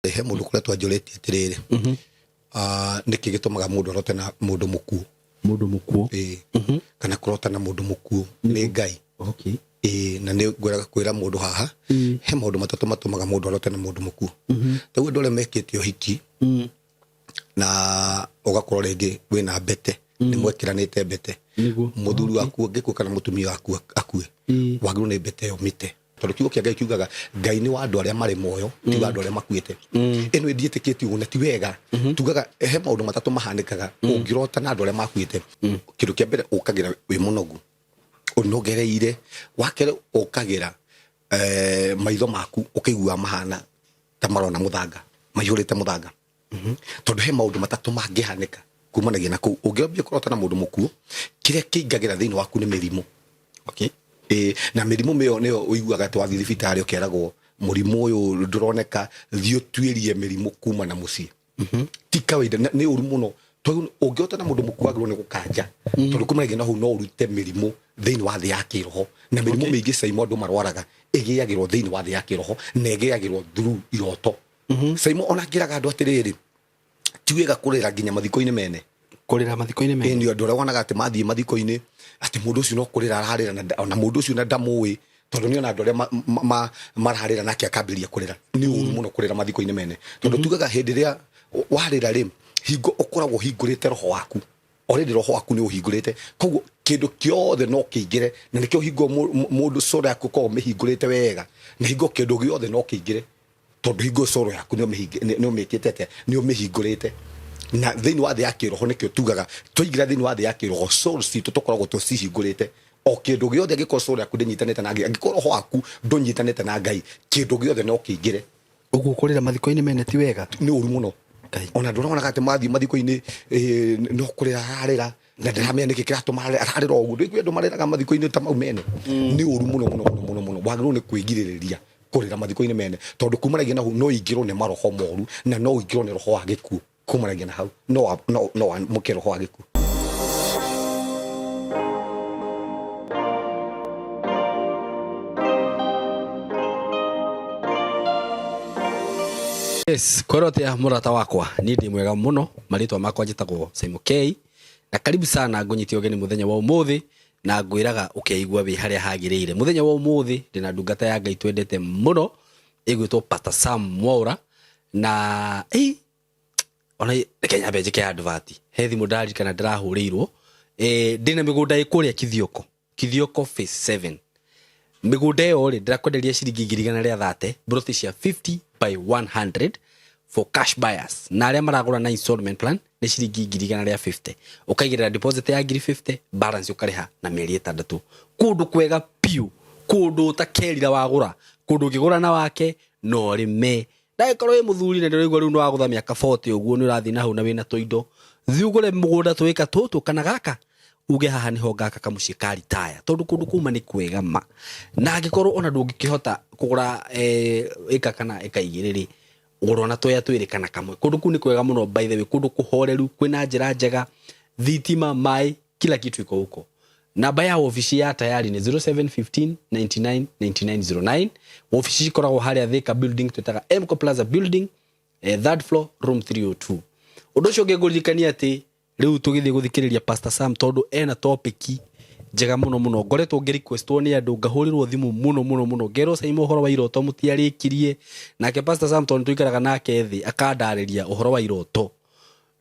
He mũndũ ũkoretwo anjũrĩtie atĩrĩrĩ, nĩkĩ gĩtũmaga mũndũ arote na mũndũ mũkuũ? Mũndũ mũkuũ. Ĩĩ. Kana kũrota na mũndũ mũkuũ nĩ Ngai. Ĩĩ, na nĩ ngwĩraga kwĩra mũndũ haha, he maũndũ matatũ matũmaga mũndũ arote na mũndũ mũkuũ. Rĩu andũ arĩa mekĩte ũhiki na ũgakorwo rĩngĩ wĩna mbete, nĩ mwekĩranĩte mbete, mũthuri waku angĩkua kana mũtumia waku akue, wagĩrĩirwo nĩ mbete ĩyo mĩte. Tondũ kiugo kĩa Ngai kiugaga Ngai nĩ wa andũ arĩa marĩ muoyo, ti wa andũ arĩa makuĩte. Ĩno ndiĩtĩkĩtie ũguo na ti wega. Tugaga he maũndũ matatũ mahanĩkaga ũngĩrota na andũ arĩa makuĩte. Kĩndũ kĩa mbere ũkagĩra wĩ mũnogu, ũnogereire. Wa kerĩ ũkagĩra maitho maku ũkĩiguaga mahana ta marona mũthanga, maihũrĩte mũthanga. Tondũ he maũndũ matatũ mangĩhanĩka kumanagia na kũu. Ũngĩambia kũrota na mũndũ mũkuũ, kĩrĩa kĩingagĩra thĩinĩ waku nĩ mĩrimũ. Ĩĩ, na mĩrimũ mĩyo nĩyo ũiguaga atĩ wathiĩ thibitarĩ ũkeragwo mũrimũ ũyũ ndũroneka, thiĩ ũtuĩrie mĩrimũ kuma na mũciĩ. Ti kawaida, nĩ ũru mũno. Tondũ ũngĩrota na mũndũ mũkuũ wagĩrĩirwo nĩ gũkanja. Tondũ kumanagia na hau no ũrute mĩrimũ thĩinĩ wa thĩ ya kĩroho. Na mĩrimũ mĩingĩ Saimo andũ marwaraga ĩgĩagĩrwo thĩinĩ wa thĩ ya kĩroho na ĩgĩagĩrwo through iroto. Saimo ona ngĩraga andũ atĩrĩrĩ, ti wega kũrĩra nginya mathiko-inĩ mene. Kũrĩra mathiko-inĩ mene? Ĩĩ, nĩ andũ arĩa wonaga atĩ mathiĩ mathiko-inĩ atĩ mũndũ ũcio no kũrĩra ararĩra na ona mũndũ ũcio na ndamũĩ, tondũ nĩ ona andũ arĩa mararĩra nake akambĩrĩria kũrĩra. Nĩ ũru mũno kũrĩra mathiko-inĩ mene. Tondũ tugaga hĩndĩ ĩrĩa warĩra rĩ, hingo ũkoragwo ũhingũrĩte roho waku. Already roho waku nĩ ũhingũrĩte. Koguo kĩndũ kĩothe no kĩingĩre, na nĩkĩo hingo mũndũ soul yaku ũkoragwo ũmĩhingũrĩte wega, na hingo kĩndũ gĩothe no kĩingĩre. Tondũ hingo coro yaku nĩ ũmĩkĩte atĩa, nĩ ũmĩhingũrĩte. Na thĩinĩ wa thĩ ya kĩroho nĩkĩo tugaga twaingĩra thĩinĩ wa thĩ ya kĩroho soul citũ tũkoragwo tũcihingũrĩte. O kĩndũ gĩothe angĩkorwo soul yaku ndĩnyitanĩte na Ngai, angĩkorwo roho waku ndũnyitanĩte na Ngai, kĩndũ gĩothe no kĩingĩre. Ũguo kũrĩra mathiko-inĩ mene ti wega? Nĩ ũru mũno. Ngai. Ona andũ arĩa wonaga atĩ mathiĩ mathiko-inĩ, no kũrĩra ararĩra, na ndaramenya nĩkĩ kĩratũma arĩre, ararĩra ũguo. Ndũĩ kwĩ andũ marĩraga mathiko-inĩ ta mau mene? Nĩ ũru mũno mũno mũno mũno mũno. Wagĩrĩirwo nĩ kwĩgirĩrĩria kũrĩra mathiko-inĩ mene, tondũ kumanagia na hau no ũingĩrwo nĩ maroho moru na no ũingĩrwo nĩ roho wa gĩkuũ. Kumanagia na hau no wamũkĩre roho wa gĩkuũ. Yes, kwĩrwo atĩa mũrata wakwa, niĩ ndĩ mwega mũno, marĩtwa makwa njĩtagwo Simon K, na karibu sana ngũnyite ũgeni mũthenya wa ũmũthĩ, na ngwĩraga ũkeigua wĩ harĩa hagĩrĩire. Mũthenya wa ũmũthĩ ndĩna ndungata ya Ngai twendete mũno ĩgwĩtwo Pastor Sam Mwaura, na ona reke nyambe njĩke advert. He thimũ ndaririkana ndĩrahũrĩirwo, ndĩna mĩgũnda ĩ kũrĩa Kithioko, Kithioko phase 7. Mĩgũnda ĩyo rĩ, ndĩrakwenderia ciringi ngiri igana rĩa thate, mburoti cia 50 by 100 for cash buyers. Na arĩa maragũra na installment plan nĩ ciringi ngiri igana rĩa 50. Ũkaigĩrĩra deposit ya ngiri 50, balance ũkarĩha na mĩeri ĩtandatũ. Kũndũ kwega piũ, kũndũ ũtakerira wagũra, kũndũ ũngĩgũra na wake na ũrĩme. Ndagĩkorwo wĩ mũthuri na ndĩraigua rĩu nĩ wagũtha mĩaka 40 ũguo, nĩ ũrathiĩ na hau na wĩna tũindo, thiĩ ũgũre mũgũnda tũĩka tũtũ kana gaka, uge haha nĩho ngaka kamũciĩ ka retire, tondũ kũndũ kũu ma nĩ kwega ma. Na angĩkorwo ona ndũngĩkĩhota kũgũra ĩka kana ĩka igĩrĩ rĩ, gũra ona twea twĩrĩ kana kamwe. Kũndũ kũu nĩ kwega mũno by the way, kũndũ kũhoreru, kwĩna njĩra njega, thitima, maĩ, kila kitu iko huko. Namba ya wabici ya Tayari nĩ 0715 99 99 09. Wabici cikoragwo harĩa Thika building, twĩtaga Mco Plaza building, third floor, room 302. Ũndũ ũcio ũngĩ ngũririkania atĩ rĩu tũgĩthiĩ gũthikĩrĩria Pastor Sam tondũ ena topic njega mũno mũno. Ngoretwo ngĩ requestwo nĩ andũ, ngahũrĩrwo thimũ mũno mũno mũno, ngerwo Saimo ũhoro wa iroto mũtiarĩkirie. Nake Pastor Sam tondũ nĩtũikaraga nake thĩ akandarĩria ũhoro wa iroto.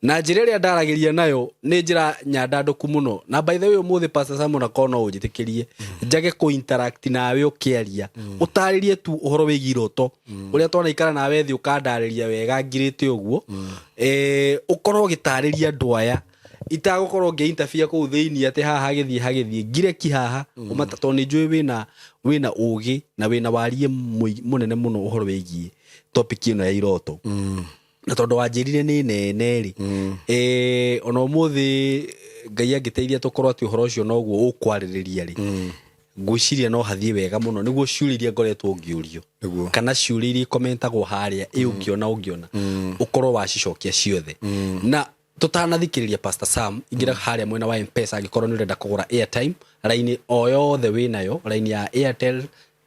Na njĩra ĩrĩa ndaragĩria nayo nĩ njĩra nyandandũku mũno. Na by the way ũmũthĩ Pastor Sam ona korwo no ũnjĩtĩkĩrie njage kũ interact nawe ũkĩaria, ũtarĩrie tu ũhoro wĩgiĩ iroto ũrĩa twanaikara nawe thĩ ũkandarĩria wega ngirĩte ũguo. Ũkorwo ũgĩtarĩria andũ aya itagũkorwo ngĩ interfere kũu thĩinĩ atĩ haha hagĩthiĩ hagĩthiĩ ngireki haha ũmata, tondũ nĩ njũĩ wĩna ũgĩ na wĩna wariĩ mũnene mũno ũhoro wĩgiĩ topic ĩno ya iroto. Na tondũ wanjĩrire nĩ nene rĩ, ona ũmũthĩ Ngai angĩteithia tũkorwo atĩ ũhoro ũcio noguo ũkwarĩrĩria rĩ, ngwĩciria no hathiĩ wega mũno nĩguo ciũria iria ngoretwo ngĩũrio kana ciũria iria ikomentagwo harĩa ĩ ũngĩona ũngĩona ũkorwo wacicokia ciothe. Na tũtanathikĩrĩria Pastor Sam, ingĩra harĩa mwena wa M-Pesa angĩkorwo nĩ ũrenda kũgũra airtime, raini o yothe wĩnayo, raini ya Airtel,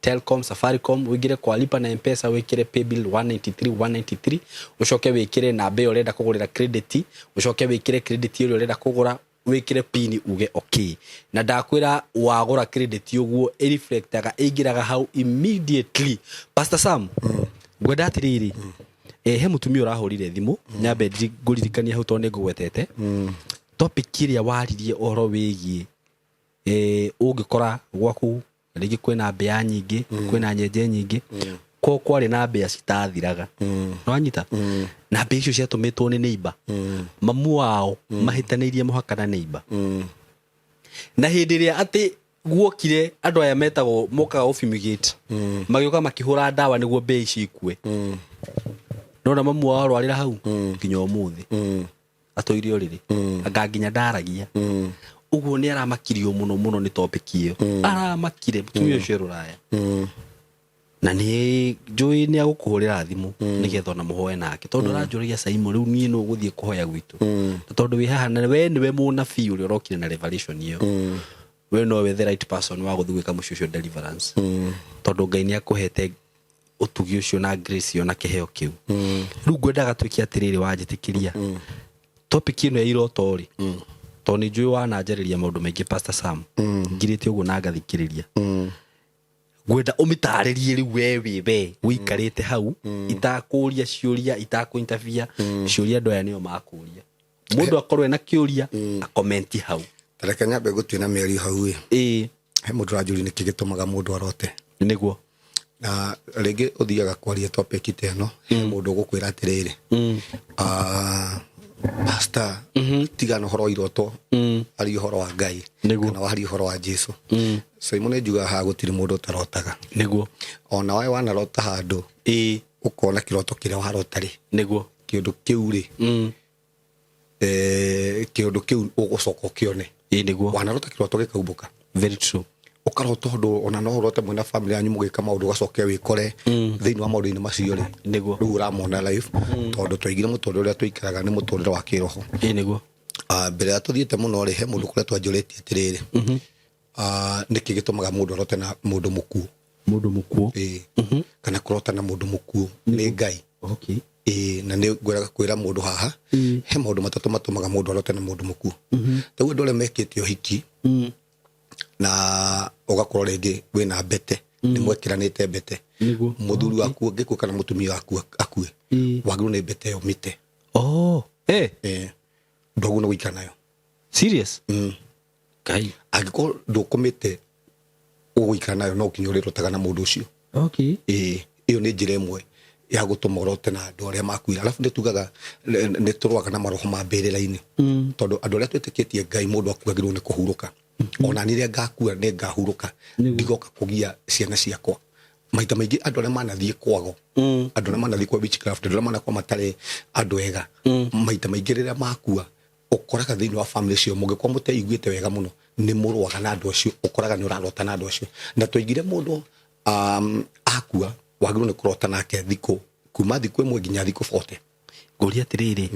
Telcom, Safaricom, wĩingĩre kwa lipa na Mpesa, wĩkĩre paybill 193 193, ũcoke wĩkĩre namba ĩyo ũrenda kũgũrĩra credit, ũcoke wĩkĩre credit ĩrĩa ũrenda kũgũra, wĩkĩre pin uge okay. Na ndakwĩra wagũra credit ũguo ĩreflectaga, ĩingĩraga hau immediately. Pastor Sam, ngwenda atĩrĩrĩ, he mũtumia ũrahũrire thimũ, nyambe ngũririkanie hau tondũ nĩ ngũgwetete topic ĩrĩa waririe ũhoro wĩgiĩ ũngĩkora gwaku rĩngĩ kwĩna mbĩa nyingĩ, kwĩna nyenje nyingĩ, ko kwarĩ na mbĩa citathiraga, nĩwanyita, na mbĩa icio ciatũmĩtwo nĩ neighbor, mamu wao mahĩtanĩirie mũhaka na neighbor, na hĩndĩ ĩrĩa atĩ guokire andũ aya metagwo mokaga gũ-fumigate, magĩũka makĩhũra ndawa nĩguo mbĩa ici ikue, nona mamu wao arwarĩra hau nginya ũmũthĩ, atũire ũrĩrĩ, anga nginya ndaragia ũguo. Nĩ aramakirio mũno mũno nĩ topic ĩyo, aramakire mũtumia ũcio e rũraya, na nĩ njũĩ nĩ agũkũhũrĩra thimũ nĩgetha ona mũhoe nake, tondũ aranjũragia, "Saimo, rĩu niĩ nũ gũthiĩ kũhoya gwitũ?" Na tondũ wĩ haha na we nĩwe mũnabii ũrĩa ũrokire na revelation ĩyo, we nowe the right person wa gũthiĩ gwĩka mũciĩ ũcio deliverance, tondũ Ngai nĩ akũhete ũtugi ũcio na grace ĩyo na kĩheo kĩu. Rĩu ngwendaga twĩke atĩrĩrĩ, wanjĩtĩkĩria, topic ĩno ya iroto rĩ, tondũ nĩ njũĩ wananjarĩria maũndũ maingĩ, Pastor Sam, ngirĩte ũguo na ngathikĩrĩria, ngwenda ũmĩtarĩrie rĩu we wĩ we ũikarĩte hau, itakũria ciũria, itakũ-interfere ciũria, andũ aya nĩo makũria. Mũndũ akorwo ena kĩũria, akomenti hau. Tareke nyambe gũtue na mĩario hau ĩ. Ĩĩ. He mũndũ ũranjũria nĩkĩ gĩtũmaga mũndũ arote. Nĩguo. Na rĩngĩ ũthiaga kwaria topic ta ĩno, he mũndũ ũgũkwĩra atĩrĩrĩ, "Ah, pastor, tigana ũhoro wa iroto, aria ũhoro wa Ngai kana waria ũhoro wa Jesu." Simon, nĩ njugaga haha gũtirĩ mũndũ ũtarotaga. Ona we wanarota handũ, ũkona kĩroto kĩrĩa warota rĩ, kĩũndũ kĩu rĩ, kĩũndũ kĩu ũgũcoka ũkĩone. Ĩĩ, nĩguo. Wanarota kĩroto gĩkaumbũka. Very true. Ũkarota ũndũ, ona no ũrote mwĩna family yanyu mũgĩka maũndũ, ũgacoke wĩkore thĩinĩ wa maũndũ-inĩ macio rĩ, rĩu ũramona live, tondũ twaigire mũtũrĩre ũrĩa tũikaraga nĩ mũtũrĩre wa kĩroho. ĩĩ nĩguo. Ah, mbere ya tũthiĩte mũno rĩ, he mũndũ ũkoretwo anjũrĩtie atĩrĩrĩ, ah, nĩkĩ gĩtũmaga mũndũ arote na mũndũ mũkuũ? Mũndũ mũkuũ? Ĩĩ, kana kũrota na mũndũ mũkuũ nĩ Ngai. Ĩĩ, na nĩ ngwĩraga kwĩra mũndũ haha, he maũndũ matatũ matũmaga mũndũ arote na mũndũ mũkuũ. Rĩu andũ arĩa mekĩte ũhiki na ũgakorwo rĩngĩ wĩna mbete, nĩ mwekĩranĩte mbete, mũthuri waku angĩkua kana mũtumia waku akue, wagĩrĩirwo nĩ mbete ĩyo mĩte. Oh, eh. Ĩĩ, ndwagĩrĩirwo nĩ gũikara nayo. Serious? Ngai. Angĩkorwo ndũkũmĩte ũgũikara nayo, no nginya ũrĩrotaga na mũndũ ũcio. Ĩĩ, ĩyo nĩ njĩra ĩmwe ya gũtũma ũrote na andũ arĩa makuire. Arabu nĩ tugaga nĩ tũrũaga na maroho ma mbĩrĩra-inĩ, tondũ andũ arĩa twĩtĩkĩtie Ngai, mũndũ akuagĩrĩirwo nĩ kũhurũka. Ona niĩ rĩrĩa ngakua nĩ ngahurũka, ndigoka kũgia ciana ciakwa. Maita maingĩ andũ arĩa manathiĩ kwago, andũ arĩa manathiĩ kwa witchcraft, andũ arĩa manakorwo matarĩ andũ ega, maita maingĩ rĩrĩa makua, ũkoraga thĩinĩ wa family cio mũngĩkorwo mũteiguĩte wega mũno, nĩ mũrũaga na andũ acio, ũkoraga nĩ ũrarota na andũ acio. Na twaigire mũndũ akua, wagĩrĩirwo nĩ kũrota nake thikũ kuma thikũ 1 nginya thikũ 40. Ngũria atĩrĩrĩ,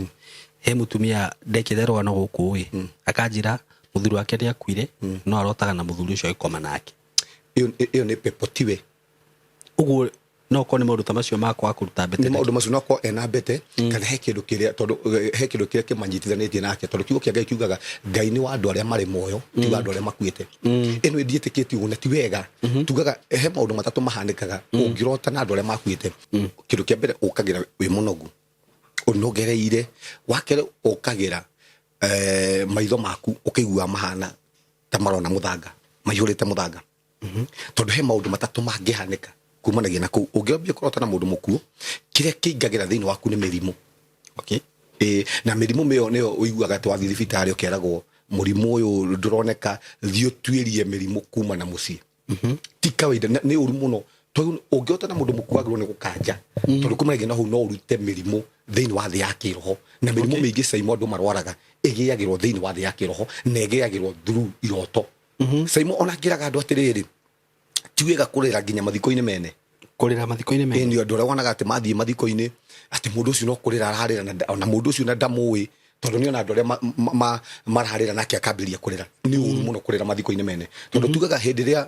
he mũtumia ndekĩte rũgano gũkũ ĩ, akanjĩra mũthuri wake nĩ akuire, no arotaga na mũthuri ũcio agĩkoma nake. Ĩyo nĩ pepo, tiwe. Ũguo no korwo nĩ maũndũ ta macio ma kwaga kũruta mbete. Nĩ maũndũ macio, no akorwo ena mbete kana he kĩndũ kĩrĩa, tondũ he kĩndũ kĩrĩa kĩmanyitithanĩtie nake, tondũ kiugo kĩa Ngai kiugaga Ngai nĩ wa andũ arĩa marĩ muoyo, ti wa andũ arĩa makuĩte. Ĩno ndiĩtĩkĩtie ũguo na ti wega. Tugaga he maũndũ matatũ mahanĩkaga ũngĩrota na andũ arĩa makuĩte. Kĩndũ kĩa mbere, ũkagĩra wĩ mũnogu, ũnogereire. Wakerĩ, ũkagĩra maitho maku ũkĩiguaga mahana ta marona mũthanga, maihũrĩte mũthanga, tondũ he maũndũ matatũ mangĩhanĩka kumanagia na kũu. Ũngĩambia kũrota na mũndũ mũkuũ, kĩrĩa kĩingagĩra thĩinĩ waku nĩ mĩrimũ. Ĩĩ, na mĩrimũ mĩyo nĩyo ũiguaga atĩ wathiĩ thibitarĩ ũkeragwo mũrimũ ũyũ ndũroneka, thiĩ ũtuĩrie mĩrimũ kuma na mũciĩ. Ti kawaida nĩ ũru mũno, tondũ ũngĩota na mũndũ mũkuũ wagĩrĩirwo nĩ gũkanja, tondũ kumanagia na hau no ũrute mĩrimũ thĩinĩ wa thĩ ya kĩroho. Na mĩrimũ mĩingĩ, Saimo, andũ marwaraga ĩgĩagĩrwo thĩinĩ wa thĩ ya kĩroho na ĩgĩagĩrwo through iroto. Saimo, ona ngĩraga andũ atĩrĩrĩ, ti wega kũrĩra nginya mathiko-inĩ mene. Kũrĩra mathiko-inĩ mene? Ĩni, andũ arĩa wonaga atĩ mathiĩ mathiko-inĩ, atĩ mũndũ ũcio no kũrĩra ararĩra, ona mũndũ ũcio na ndamũĩ, tondũ nĩ ona andũ arĩa mararĩra nake akambĩrĩria kũrĩra. Nĩ ũru mũno kũrĩra mathiko-inĩ mene, tondũ tugaga hĩndĩ ĩrĩa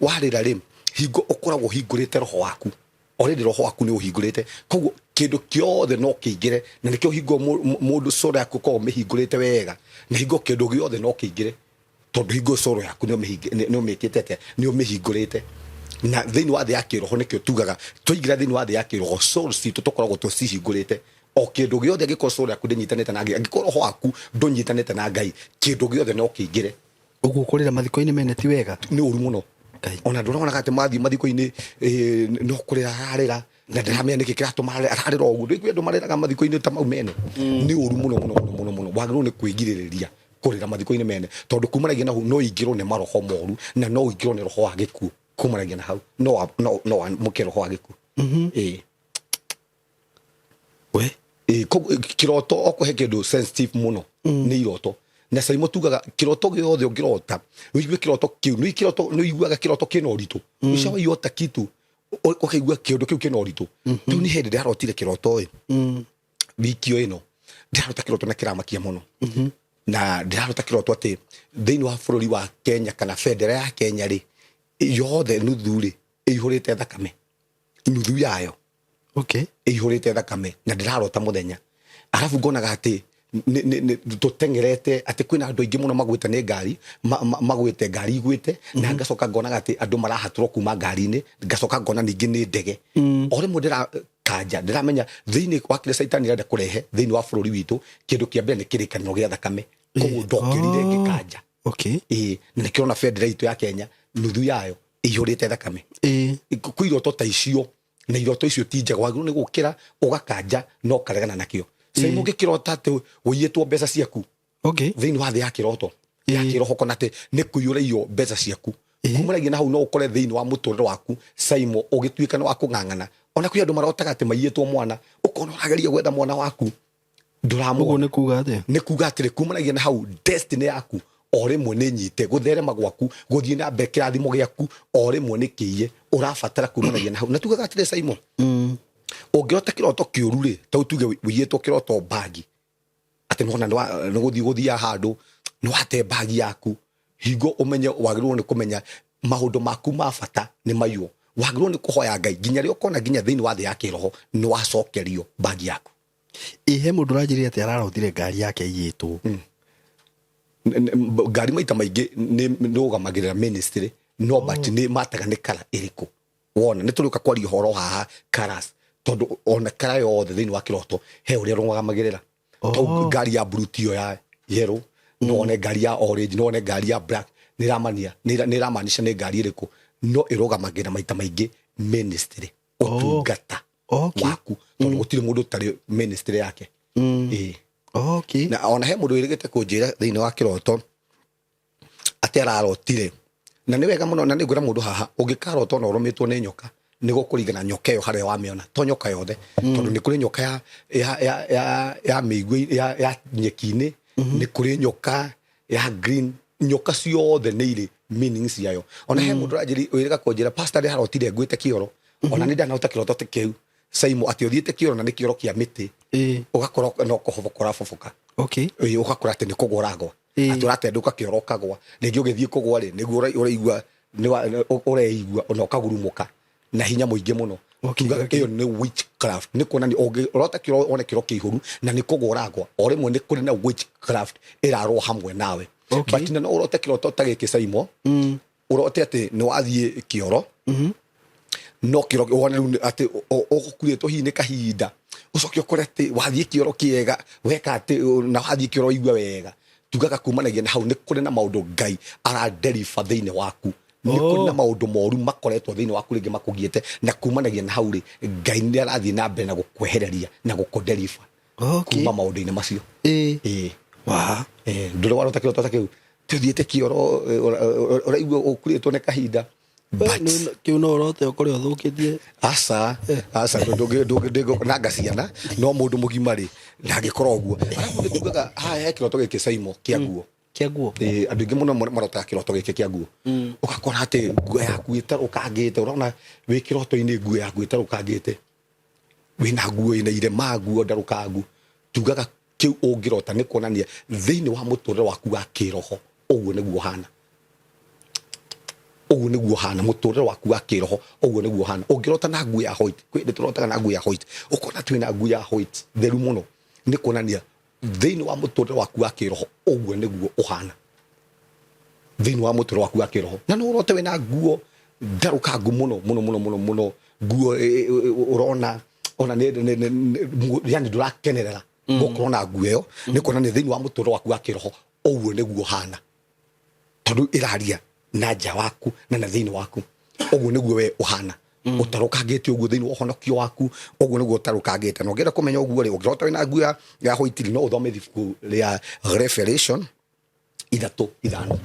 warĩra rĩ, Hingo ũkoragwo ũhingũrĩte roho waku, already roho waku nĩ ũhingũrĩte, koguo kĩndũ kĩothe no kĩingĩre, na nĩkĩo hingo mũndũ soro yaku ũkoragwo ũmĩhingũrĩte wega, na hingo kĩndũ gĩothe no kĩingĩre, tondũ hingo soro yaku nĩ ũmĩkĩte atĩa? Nĩ ũmĩhingũrĩte. Na thĩinĩ wa thĩ ya kĩroho, nĩkĩo tugaga twaingĩra thĩinĩ wa thĩ ya kĩroho, soul citũ tũkoragwo tũcihingũrĩte. O kĩndũ gĩothe, angĩkorwo soul yaku ndĩnyitanĩte na Ngai, angĩkorwo roho waku ndũnyitanĩte na Ngai, kĩndũ gĩothe no kĩingĩre. Ũguo kũrĩra mathiko-inĩ mene ti wega? Nĩ ũru mũno. Ngai. Ona ndũronaga atĩ mathiĩ mathiko-inĩ, no kũrĩra ararĩra, na ndaramenya nĩkĩ kĩratũma ararĩra ũguo. Ndũigua andũ marĩraga mathiko-inĩ ta mau mene? Nĩ ũru mũno mũno mũno mũno mũno. Wagĩrĩirwo nĩ kwĩgirĩrĩria kũrĩra mathiko-inĩ mene, tondũ kumanagia na hau no ingĩrwo nĩ maroho moru, na no ingĩrwo nĩ roho wa gĩkuũ. Kumanagia na hau no wamũkĩre roho wa gĩkuũ. Ĩĩ. We. Ĩĩ, koguo kĩroto okũhe kĩndũ sensitive mũno nĩ iroto. Na Saimo, tugaga kĩroto gĩothe ũngĩrota, ũigue kĩroto kĩu nĩ kĩroto, nĩ ũiguaga kĩroto kĩna ũritũ. Ushawaiota kitu ũkaigua kĩũndũ kĩu kĩna ũritũ? Rĩu nĩ hĩndĩ ndĩrarotire kĩroto ĩ wiki ĩno, ndĩrarota kĩroto na kĩramakia mũno, na ndĩrarota kĩroto atĩ thĩinĩ wa bũrũri wa Kenya, kana bendera ya Kenya rĩ, yothe nuthu rĩ, ĩihũrĩte thakame, nuthu yayo ĩihũrĩte thakame. Na ndĩrarota mũthenya, arabu ngonaga atĩ tũteng'erete, atĩ kwĩna andũ aingĩ mũno magwĩte nĩ ngari, magwĩte ngari igwĩte, na ngacoka ngonaga atĩ andũ marahatũrwo kuma ngari-inĩ, ngacoka ngona ningĩ nĩ ndege. O rĩmwe ndĩrakanja, ndĩramenya thĩinĩ wa kĩrĩa caitani arenda kũrehe thĩinĩ wa bũrũri witũ, kĩndũ kĩa mbere nĩ kĩrĩkanĩro gĩa thakame. Koguo ndokĩrire ngĩkanja. Ĩĩ, na nĩkĩrona bendera itũ ya Kenya nuthu yayo ĩihũrĩte thakame. Kwĩ iroto ta icio, na iroto icio ti njega. Wagĩrĩirwo nĩ gũkĩra ũgakanja na ũkaregana nakĩo. Saimu, ũngĩkĩrota atĩ ũiyĩtwo mbeca ciaku thĩinĩ wa thĩ ya kĩroto ya kĩroho, kona atĩ nĩ kũiyũra mbeca ciaku, kumanagia na hau no ũkore thĩinĩ wa mũtũrĩre waku, Saimo, ũgĩtuĩka nĩ wa kũng'ang'ana. Ona kwĩ andũ marotaga atĩ maiyĩtwo mwana, ũkona ũrageria gwetha mwana waku, Ũguo ndũramwona. Nĩ kuga atĩa? Nĩ kuga atĩrĩ, kumanagia na hau destiny yaku o rĩmwe nĩ nyite, gũtherema gwaku, gũthiĩ na mbere, kĩrathimo gĩaku o rĩmwe nĩ kĩiye. Ũrabatara kumanagia na hau, na tugaga atĩrĩ, Saimo, ũngĩrota kĩroto kĩũru rĩ, ta tuge ũiyĩtwo kĩroto bagi, atĩ nĩwona nĩ gũthiĩ gũthiaga handũ nĩ wate bagi yaku, hingo ũmenye wagĩrĩirwo nĩ kũmenya maũndũ maku ma bata nĩ maiywo. Wagĩrĩirwo nĩ kũhoya Ngai nginya rĩrĩa ũkona nginya thĩinĩ wa thĩ ya kĩroho nĩ wacokerio bagi yaku. Ĩ he mũndũ ũranjĩrire atĩ ararotire ngari yake iyĩtwo. Ngari maita maingĩ nĩ nĩrũgamagĩrĩra ministry, no but nĩ mataga nĩ kara ĩrĩkũ wona. Nĩ tũrĩũka kwaria ũhoro haha colours, tondũ ona kara yothe thĩinĩ wa kĩroto he ũrĩa rũgamagĩrĩra. Tau ngari ya blue tiyo ya yellow, no wone ngari ya orange, no wone ngari ya black, nĩ ĩramania nĩ ĩramaanisha nĩ ngari ĩrĩkũ, no ĩrũgamagĩrĩra maita maingĩ ministry, ũtungata waku, tondũ gũtirĩ mũndũ ũtarĩ ministry yake. Ĩĩ. Na ona he mũndũ wĩrĩgĩte kũnjĩra thĩinĩ wa kĩroto atĩ ararotire, na nĩ wega mũno, na nĩ ngwĩra mũndũ haha, ũngĩkarota ona ũrũmĩtwo nĩ nyoka, nĩ gũkũringana nyoka ĩyo harĩa wamĩona, to nyoka yothe, tondũ nĩ kũrĩ nyoka ya mĩigua, ya nyeki-inĩ, nĩ kũrĩ nyoka ya green. Nyoka ciothe nĩ irĩ meaning ciayo. Ona he mũndũ ũranjĩri wĩrĩga kũnjĩra, "Pastor, ndĩrarotire ngwĩte kĩoro." Ona nĩ ndanarota kĩroto ta kĩu, Saimo, atĩ ũthiĩte kĩoro na nĩ kĩoro kĩa mĩtĩ, ũgakora no kũhoboka ũraboboka. Ĩĩ, ũgakora atĩ nĩ kũgwa ũragwa, atĩ ũratendũka kĩoro ũkagwa. Rĩngĩ ũgĩthiĩ kũgwa rĩ, nĩguo ũraigua ũreigua ona ũkagurumũka na hinya mũingĩ mũno. Tugaga ĩyo nĩ witchcraft. Nĩ kuonania ũngĩrota kĩoro, wone kĩoro kĩihũru na nĩ kũgwa ũragwa, o rĩmwe nĩ kũrĩ na witchcraft ĩrarũa hamwe nawe. But na no ũrote kĩroto ta gĩkĩ, Saimo, ũrote atĩ nĩ wathiĩ kĩoro, no kĩoro wone rĩu atĩ ũgũkuĩtwo hihi nĩ kahinda, ũcoke ũkore atĩ wathiĩ kĩoro kĩega weka atĩ na wathiĩ kĩoro waigua wega, tugaga kumanagia na hau nĩ kũrĩ na maũndũ Ngai araderiba thĩinĩ waku. Nĩ kũrĩ na maũndũ moru makoretwo thĩinĩ waku rĩngĩ makũgiĩte, na kumanagia na hau rĩ, Ngai nĩ arathiĩ na mbere na gũkwehereria na gũkũderiba kuma maũndũ-inĩ macio. Ĩĩ. Ndũrĩ warota kĩroto ta kĩu, tũthiĩte kĩoro, ũraigua ũkurĩtwo nĩ kahinda, but Kĩu no ũrote ũkore ũthũkĩtie. Aca, aca, ndũngĩnanga ciana, no mũndũ mũgima rĩ, ndangĩkorwo ũguo. Arabu nĩ tugaga haha he kĩroto gĩkĩ, Saimo, kĩa nguo. Kĩa nguo. Ĩĩ, andũ aingĩ mũno marotaga kĩroto gĩkĩ kĩa nguo, ũgakora atĩ nguo yaku ĩtarũkangĩte. Ũrona wĩ kĩroto-inĩ nguo yaku ĩtarũkangĩte, wĩna nguo ĩna irema, nguo ndarũkangu. Tugaga kĩu ũngĩrota nĩ kuonania thĩinĩ wa mũtũrĩre waku wa kĩroho ũguo nĩguo ũhana. Ũguo nĩguo hana mũtũrĩre waku wa kĩroho, ũguo nĩguo hana. Ũngĩrota na nguo ya white, kwĩ hĩndĩ tũrotaga na nguo ya white, ũkona twĩna nguo ya white theru mũno, nĩ kuonania thĩinĩ wa mũtũrĩre waku wa kĩroho ũguo nĩguo ũhana thĩinĩ wa mũtũrĩre waku wa kĩroho. Na no ũrote wĩna nguo ndarũkangu mũno mũno mũno mũno mũno, nguo ũrona ona nĩ yani ndũrakenerera gũkorwo na nguo ĩyo, nĩ kuonania thĩinĩ wa mũtũrĩre waku wa kĩroho ũguo nĩguo ũhana, tondũ ĩraria na nja waku na na thĩinĩ waku. Ũguo nĩguo we ũhana, ũtarũkangĩte ũguo thĩinĩ wa ũhonokio waku, ũguo nĩguo ũtarũkangĩte. Na ũngĩenda kũmenya ũguo rĩ, ũngĩrota wĩna nguo ya white no ũthome ibuku rĩa Revelation 3:5.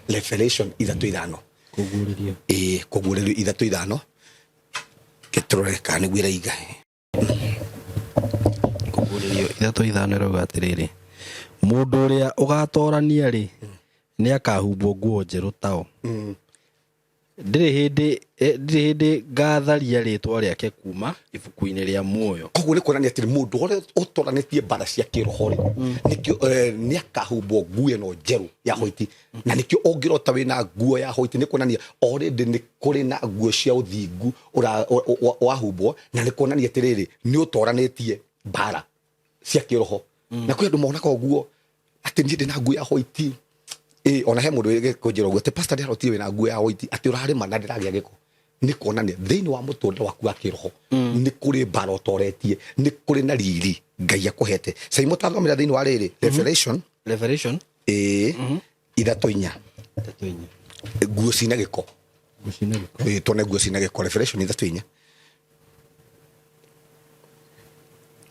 Revelation 3:5. Kũguũrĩrio. Ĩĩ, kũguũrĩrio 3:5. Gĩtũrore kana nĩguo ĩraiga. Kũguũrĩrio 3:5 ĩrauga atĩrĩrĩ, mũndũ ũrĩa ũgatorania rĩ, nĩ akahumbwo nguo njerũ tao. Ndirĩ hĩndĩ ngatharia rĩtwa rĩake kuma ibuku-inĩ rĩa muoyo. Koguo nĩ kuonania atĩ mũndũ ũrĩa ũtoranĩtie mbara cia kĩroho rĩ, nĩkĩo nĩ akahumbwo nguo ĩno njerũ ya white. Na nĩkĩo ũngĩrota wĩna nguo ya white, nĩ kuonania already nĩ kũrĩ na nguo cia ũthingu wahumbwo, na nĩ kuonania atĩrĩrĩ, nĩ ũtoranĩtie mbara cia kĩroho. Na kwĩ andũ monaga ũguo atĩ niĩ ndĩna nguo ya white. Ona he mũndũ kũnjĩra ũguo atĩ pastor ndĩrarotire wĩna nguo ya white, atĩ ũrarĩma na ndĩragĩa gĩko. Nĩ kuonania thĩinĩ wa mũtũrĩre waku wa kĩroho nĩ kũrĩ mbara ũtoretie, nĩ kũrĩ na riri Ngai akũhete. Cai mũtathomera thĩinĩ wa rĩrĩ Revelation. Revelation. 3:4. 3:4. Nguo cina gĩko. Nguo cina gĩko. Tuone nguo cina gĩko. Revelation 3:4.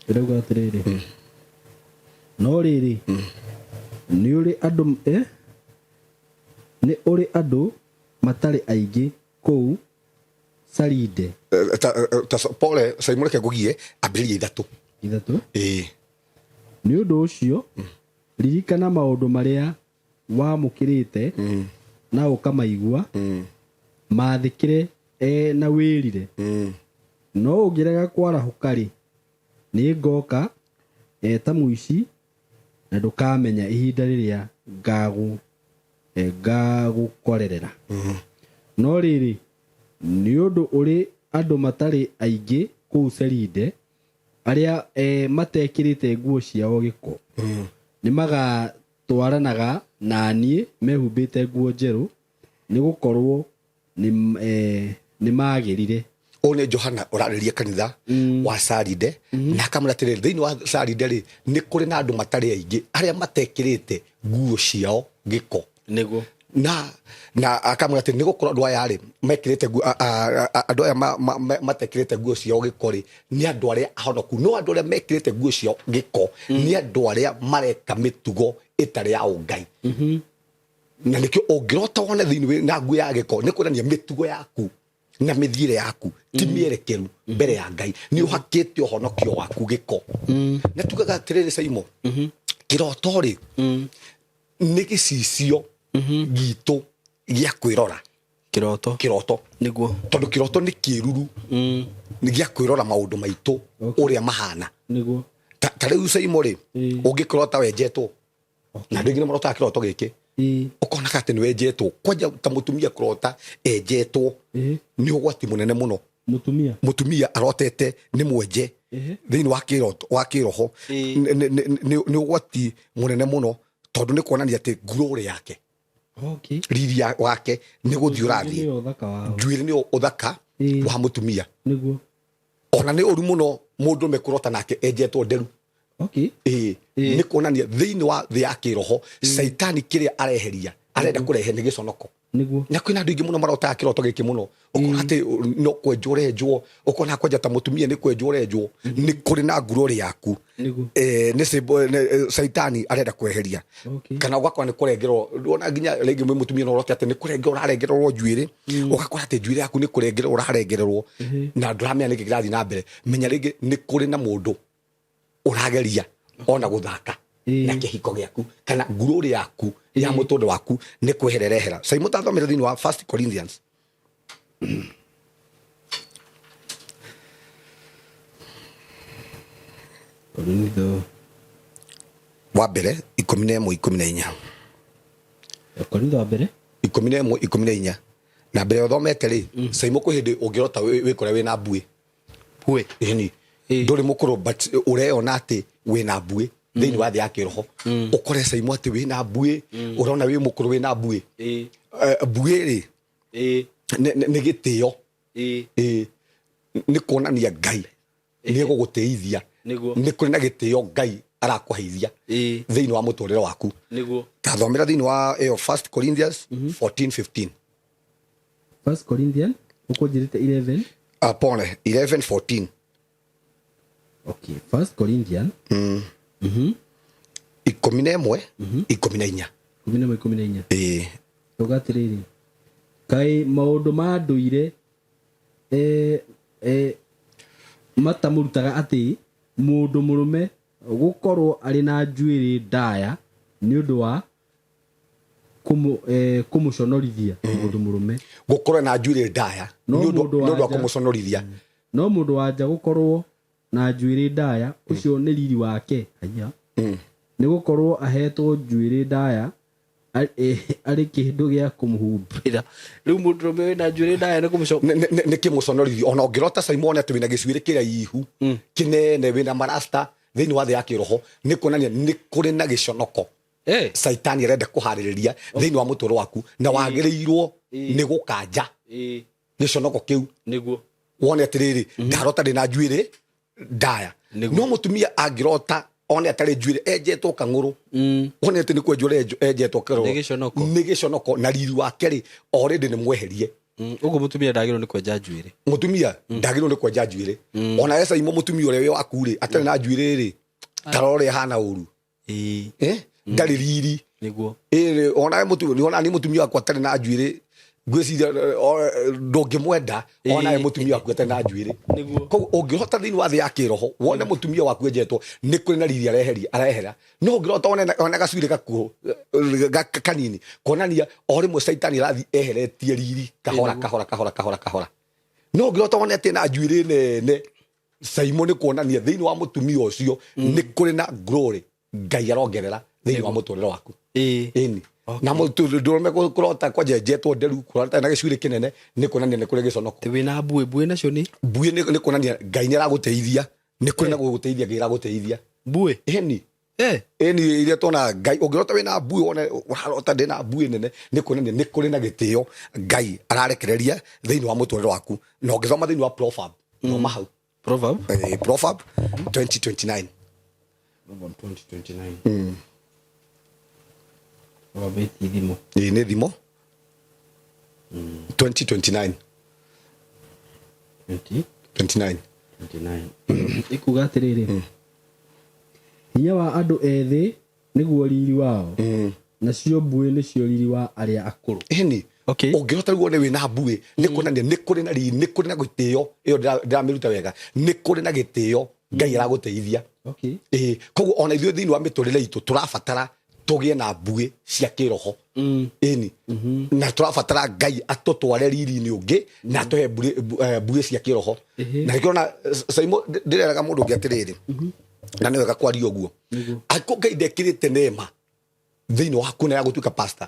Ĩrauga atĩrĩrĩ. No rĩrĩ, nĩ ũrĩ andũ, nĩ ũrĩ andũ matarĩ aingĩ kũu Saride. Pole, Saimũreke ngũgie, ambĩrĩria 3. 3? Nĩ ũndũ ũcio, ririkana maũndũ marĩa wamũkĩrĩte na ũkamaigua, mathĩkĩre na wĩrire. No ũngĩrega kwarahũka rĩ, nĩ ngoka ta mũici, na ndũkamenya ihinda rĩrĩa ngagũkorerera. No rĩrĩ, nĩ ũndũ ũrĩ andũ matarĩ aingĩ kũu Saride, arĩa matekĩrĩte nguo ciao gĩko, nĩ magatwaranaga na niĩ mehumbĩte nguo njerũ, nĩ gũkorwo nĩ magĩrire. Ũyũ nĩ Johana ũrarĩria kanitha wa Saride, na akamwĩra atĩrĩrĩ, thĩinĩ wa Saride rĩ, nĩ kũrĩ na andũ matarĩ aingĩ arĩa matekĩrĩte nguo ciao gĩko. Nĩguo. Na akamwĩra atĩ nĩ gũkorwo andũ aya rĩ, mekĩrĩte nguo, andũ aya matekĩrĩte nguo ciao gĩko rĩ, nĩ andũ arĩa ahonoku. No andũ arĩa mekĩrĩte nguo ciao gĩko nĩ andũ arĩa mareka mĩtugo ĩtarĩ ya ũngai. Na nĩkĩo ũngĩrota wone thĩinĩ wĩ na nguo ya gĩko, nĩ kuonania mĩtugo yaku na mĩthiĩre yaku ti mĩerekeru mbere ya Ngai, nĩ ũhakĩte ũhonokio waku gĩko. Na tugaga atĩrĩrĩ, Saimo, kĩroto rĩ, nĩ gĩcicio gitũ gĩa kwĩrora. Kĩroto. Kĩroto. Nĩguo. Tondũ kĩroto nĩ kĩruru, nĩ gĩa kwĩrora maũndũ maitũ ũrĩa mahana. Nĩguo. Ta rĩu Saimo rĩ, ũngĩkĩrota wenjetwo, na andũ aingĩ nĩ marotaga kĩroto gĩkĩ, ũkonaga atĩ nĩ wenjetwo. Kwanja ta mũtumia kũrota enjetwo nĩ ũgwati mũnene mũno. Mũtumia? Mũtumia arotete nĩ mwenje thĩinĩ wa kĩroto, wa kĩroho. Nĩ ũgwati mũnene mũno, tondũ nĩ kuonania atĩ glory yake, riri wake nĩ gũthiĩ ũrathiĩ. Njuĩrĩ nĩyo ũthaka wao. Njuĩrĩ nĩyo ũthaka wa mũtumia. Nĩguo. Ona nĩ ũru mũno mũndũ ũmwe kũrota nake enjetwo nderu. Nĩ kuonania thĩinĩ wa thĩ ya kĩroho, Caitani kĩrĩa areheria, arenda kũrehe nĩ gĩconoko. Nĩguo. Na kwĩna andũ aingĩ mũno marotaga kĩroto gĩkĩ mũno. Ũkona atĩ no kwenjwo ũrenjwo, ũkona kwanja ta mũtumia nĩ kwenjwo ũrenjwo, nĩ kũrĩ na ngurũrĩ yaku. Nĩguo. Nĩ Caitani arenda kweheria. Kana ũgakora nĩ kũrengerwo, ona nginya rĩngĩ mwĩ mũtumia no ũrote atĩ nĩ kũrengerwo ũrarengererwo njuĩrĩ, ũgakora atĩ njuĩrĩ yaku nĩ kũrengerwo ũrarengererwo, na ndũramenya nĩkĩ kĩrathiĩ na mbere. Menya rĩngĩ nĩ kũrĩ na mũndũ ũrageria ona gũthaka na kĩhiko gĩaku kana ngurũrĩ yaku ya mũtũrĩre waku nĩ kweherera ehera. Cai mũtathomere thĩinĩ wa First Corinthians. Korintho. Wa mbere, 11:14. Korintho wa mbere? 11:14. Na mbere ũthomete rĩ, Saimo, kwĩ hĩndĩ ũngĩrota wĩkore wĩna mbuĩ. Mbuĩ? Ĩni. Ndũrĩ mũkũrũ, but ũreyona atĩ wĩna mbuĩ thĩinĩ wa thĩ ya kĩroho. Ũkore, Saimo, atĩ wĩna mbuĩ, ũrona wĩ mũkũrũ, wĩna mbuĩ. Mbuĩ rĩ, nĩ gĩtĩo. Ĩĩ, nĩ kuonania Ngai nĩ egũgũtĩithia. Nĩ kũrĩ na gĩtĩo Ngai arakũheithia thĩinĩ wa mũtũrĩre waku. Tathomera thĩinĩ wa ĩyo First Corinthians 14 15. First Corinthian ũkũnjĩrĩte 11? Pole, 11 14. Okay, First Corinthian. 11 14. 11 14. Ĩĩ. Tuga atĩrĩrĩ, kaĩ maũndũ ma ndũire matamũrutaga atĩ mũndũ mũrũme gũkorwo arĩ na njuĩrĩ ndaya nĩ ũndũ wa kũmũconorithia mũndũ mũrũme? Gũkorwo na njuĩrĩ ndaya No nĩ ũndũ mũndũ nĩ ũndũ wa wa nja- kũmũconorithia. No mũndũ wa nja gũkorwo na njuĩrĩ ndaya, ũcio nĩ riri wake. Haiya, nĩ gũkorwo ahetwo njuĩrĩ ndaya arĩ kĩndũ gĩa kũmũhumbĩra. Rĩu mũndũ ũrũme wĩna njuĩrĩ ndaya nĩ kũmũco Nĩ kĩmũconorithio. Ona ũngĩrota, Simon, atĩ wĩna gĩcuĩrĩ kĩraihu kĩnene, wĩna marasta, thĩinĩ wa thĩ ya kĩroho nĩ kuonania nĩ kũrĩ na gĩconoko Caitani arenda kũharĩrĩria thĩinĩ wa mũtũrĩre waku, na wagĩrĩirwo nĩ gũkanja gĩconoko kĩu. Wone atĩrĩrĩ, ndarota ndĩ na njuĩrĩ ndaya. No mũtumia angĩrota one atarĩ njuĩrĩ, enjetwo kang'ũrũ, wone atĩ nĩ kwenjwo enjetwo kĩroro. Nĩ gĩconoko. Nĩ gĩconoko, na riri wake rĩ, already nĩ mweherie. Ũguo mũtumia ndagĩrĩirwo nĩ kwenja njuĩrĩ? Mũtumia ndagĩrĩirwo nĩ kwenja njuĩrĩ. Ona ecaimo mũtumia ũrĩa wĩ waku rĩ, atarĩ na njuĩrĩ rĩ, tarora ũrĩa ahana ũru. Eh? Ndarĩ riri. Ĩrĩ ona mũtumia, ona ni mũtumia wakwa atarĩ na njuĩrĩ, ngwĩciria ndũngĩmwenda ona we mũtumia waku atarĩ na njuĩrĩ. Koguo ũngĩhota thĩinĩ wa thĩ ya kĩroho wone mũtumia waku enjetwo, nĩ kũrĩ na riri areheria arehera. No ũngĩrota one gacuĩrĩ gakuũ kanini, kuonania o rĩmwe caitani arathiĩ eheretie riri kahora kahora kahora kahora kahora. No ũngĩrota wone atĩ na njuĩrĩ nene, Saimo, nĩ kuonania thĩinĩ wa mũtumia ũcio nĩ kũrĩ na glory Ngai arongerera thĩinĩ wa mũtũrĩre waku. Ĩni. Na mũndũrũme kũrota kwanjenjetwo nderu, kũrota na gĩcuĩrĩ kĩnene, nĩ kuonania nĩ kũrĩ gĩconoko. Atĩ wĩna mbuĩ. Mbuĩ nacio nĩ? Mbuĩ nĩ kuonania Ngai nĩ aragũteithia, nĩ kũrĩ na gũgũteithia Ngai aragũteithia. Mbuĩ? Ĩni. Ĩni, iria tuona Ngai, ũngĩrota wĩna mbuĩ, wone ũrarota ndĩ na mbuĩ nene, nĩ kuonania nĩ kũrĩ na gĩtĩo Ngai ararekereria thĩinĩ wa mũtũrĩre waku. Na ũngĩthoma thĩinĩ wa Proverb, thoma hau. Proverb. Proverb 2029. Proverb 2029. Proverb ĩti thimo? Ĩĩ, nĩ Thimo 2029. 20 29. 29 ikuga atĩrĩrĩ, hinya wa andũ ethĩ nĩguo riri wao, nacio mbuĩ nĩcio riri wa arĩa akũrũ. Ĩni. Ũngĩrota rĩu wone wĩna mbuĩ, nĩ kuonania nĩ kũrĩ na riri, nĩ kũrĩ na gĩtĩo. Ĩyo ndĩramĩruta wega, nĩ kũrĩ na gĩtĩo Ngai aragũteithia. Ĩĩ, koguo ona ithuĩ thĩinĩ wa mĩtũrĩre itũ tũrabatara tũgĩe na mbuĩ cia kĩroho. Ĩni, na tũrabatara Ngai atũtware riri-inĩ ũngĩ na atũhe mbuĩ cia kĩroho. Na nĩkĩo ona, Saimo, ndĩreraga mũndũ ũngĩ atĩrĩrĩ, na nĩ wega kwaria ũguo, angĩkorwo Ngai ndekĩrĩte neema thĩinĩ waku na ya gũtuĩka pastor,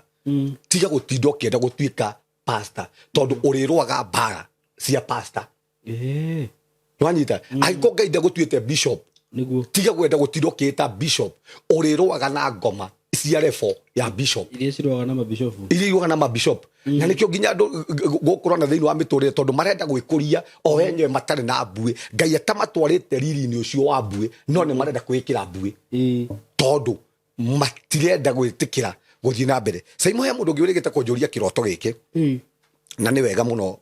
tiga gũtinda ũkĩenda gũtuĩka pastor, tondũ ũrĩrũaga mbara cia pastor. Nĩwanyita? Angĩkorwo Ngai ndagũtuĩte bishop, tiga gwenda gũtinda ũkĩĩta bishop, ũrĩrũaga na ngoma cia level ya bishop. Iria cirũaga na mabishopu. Iria irũaga na mabishop. Na nĩkĩo nginya andũ gũkũrona thĩinĩ wa mĩtũrĩre, tondũ marenda gwĩkũria o enyewe matarĩ na mbuĩ, Ngai atamatwarĩte riri-inĩ ũcio wa mbuĩ, no nĩ marenda kwĩĩkĩra mbuĩ, tondũ matirenda gwĩtĩkĩra gũthiĩ na mbere. Saimo, he mũndũ ũngĩ ũrĩgĩte kũnjũria kĩroto gĩkĩ, na nĩ wega mũno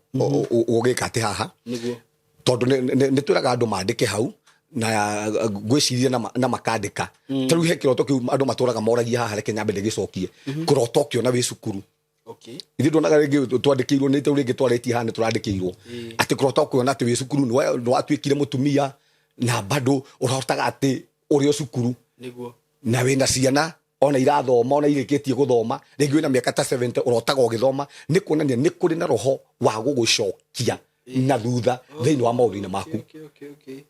ũgĩka atĩ haha, tondũ nĩ twĩraga andũ mandĩke hau, na ngwĩciria na makandĩka. Ta rĩu he kĩroto kĩu andũ matũraga moragia haha, reke nyambe ndĩgĩcokie. Kũrota ũkĩona wĩ cukuru. Ithuĩ ndonaga rĩngĩ twandĩkĩirwo nĩ rĩu rĩngĩ twarĩtie haha, nĩ tũrandĩkĩirwo atĩ kũrota ũkĩona atĩ wĩ cukuru nĩ watuĩkire mũtumia, na bado ũrotaga atĩ ũrĩ o cukuru na wĩna ciana ona irathoma, ona irĩkĩtie gũthoma, rĩngĩ wĩna mĩaka ta 70, ũrotaga ũgĩthoma, nĩ kuonania nĩ kũrĩ na roho wa gũgũcokia na thutha thĩinĩ wa maũndũ-inĩ maku. Okay.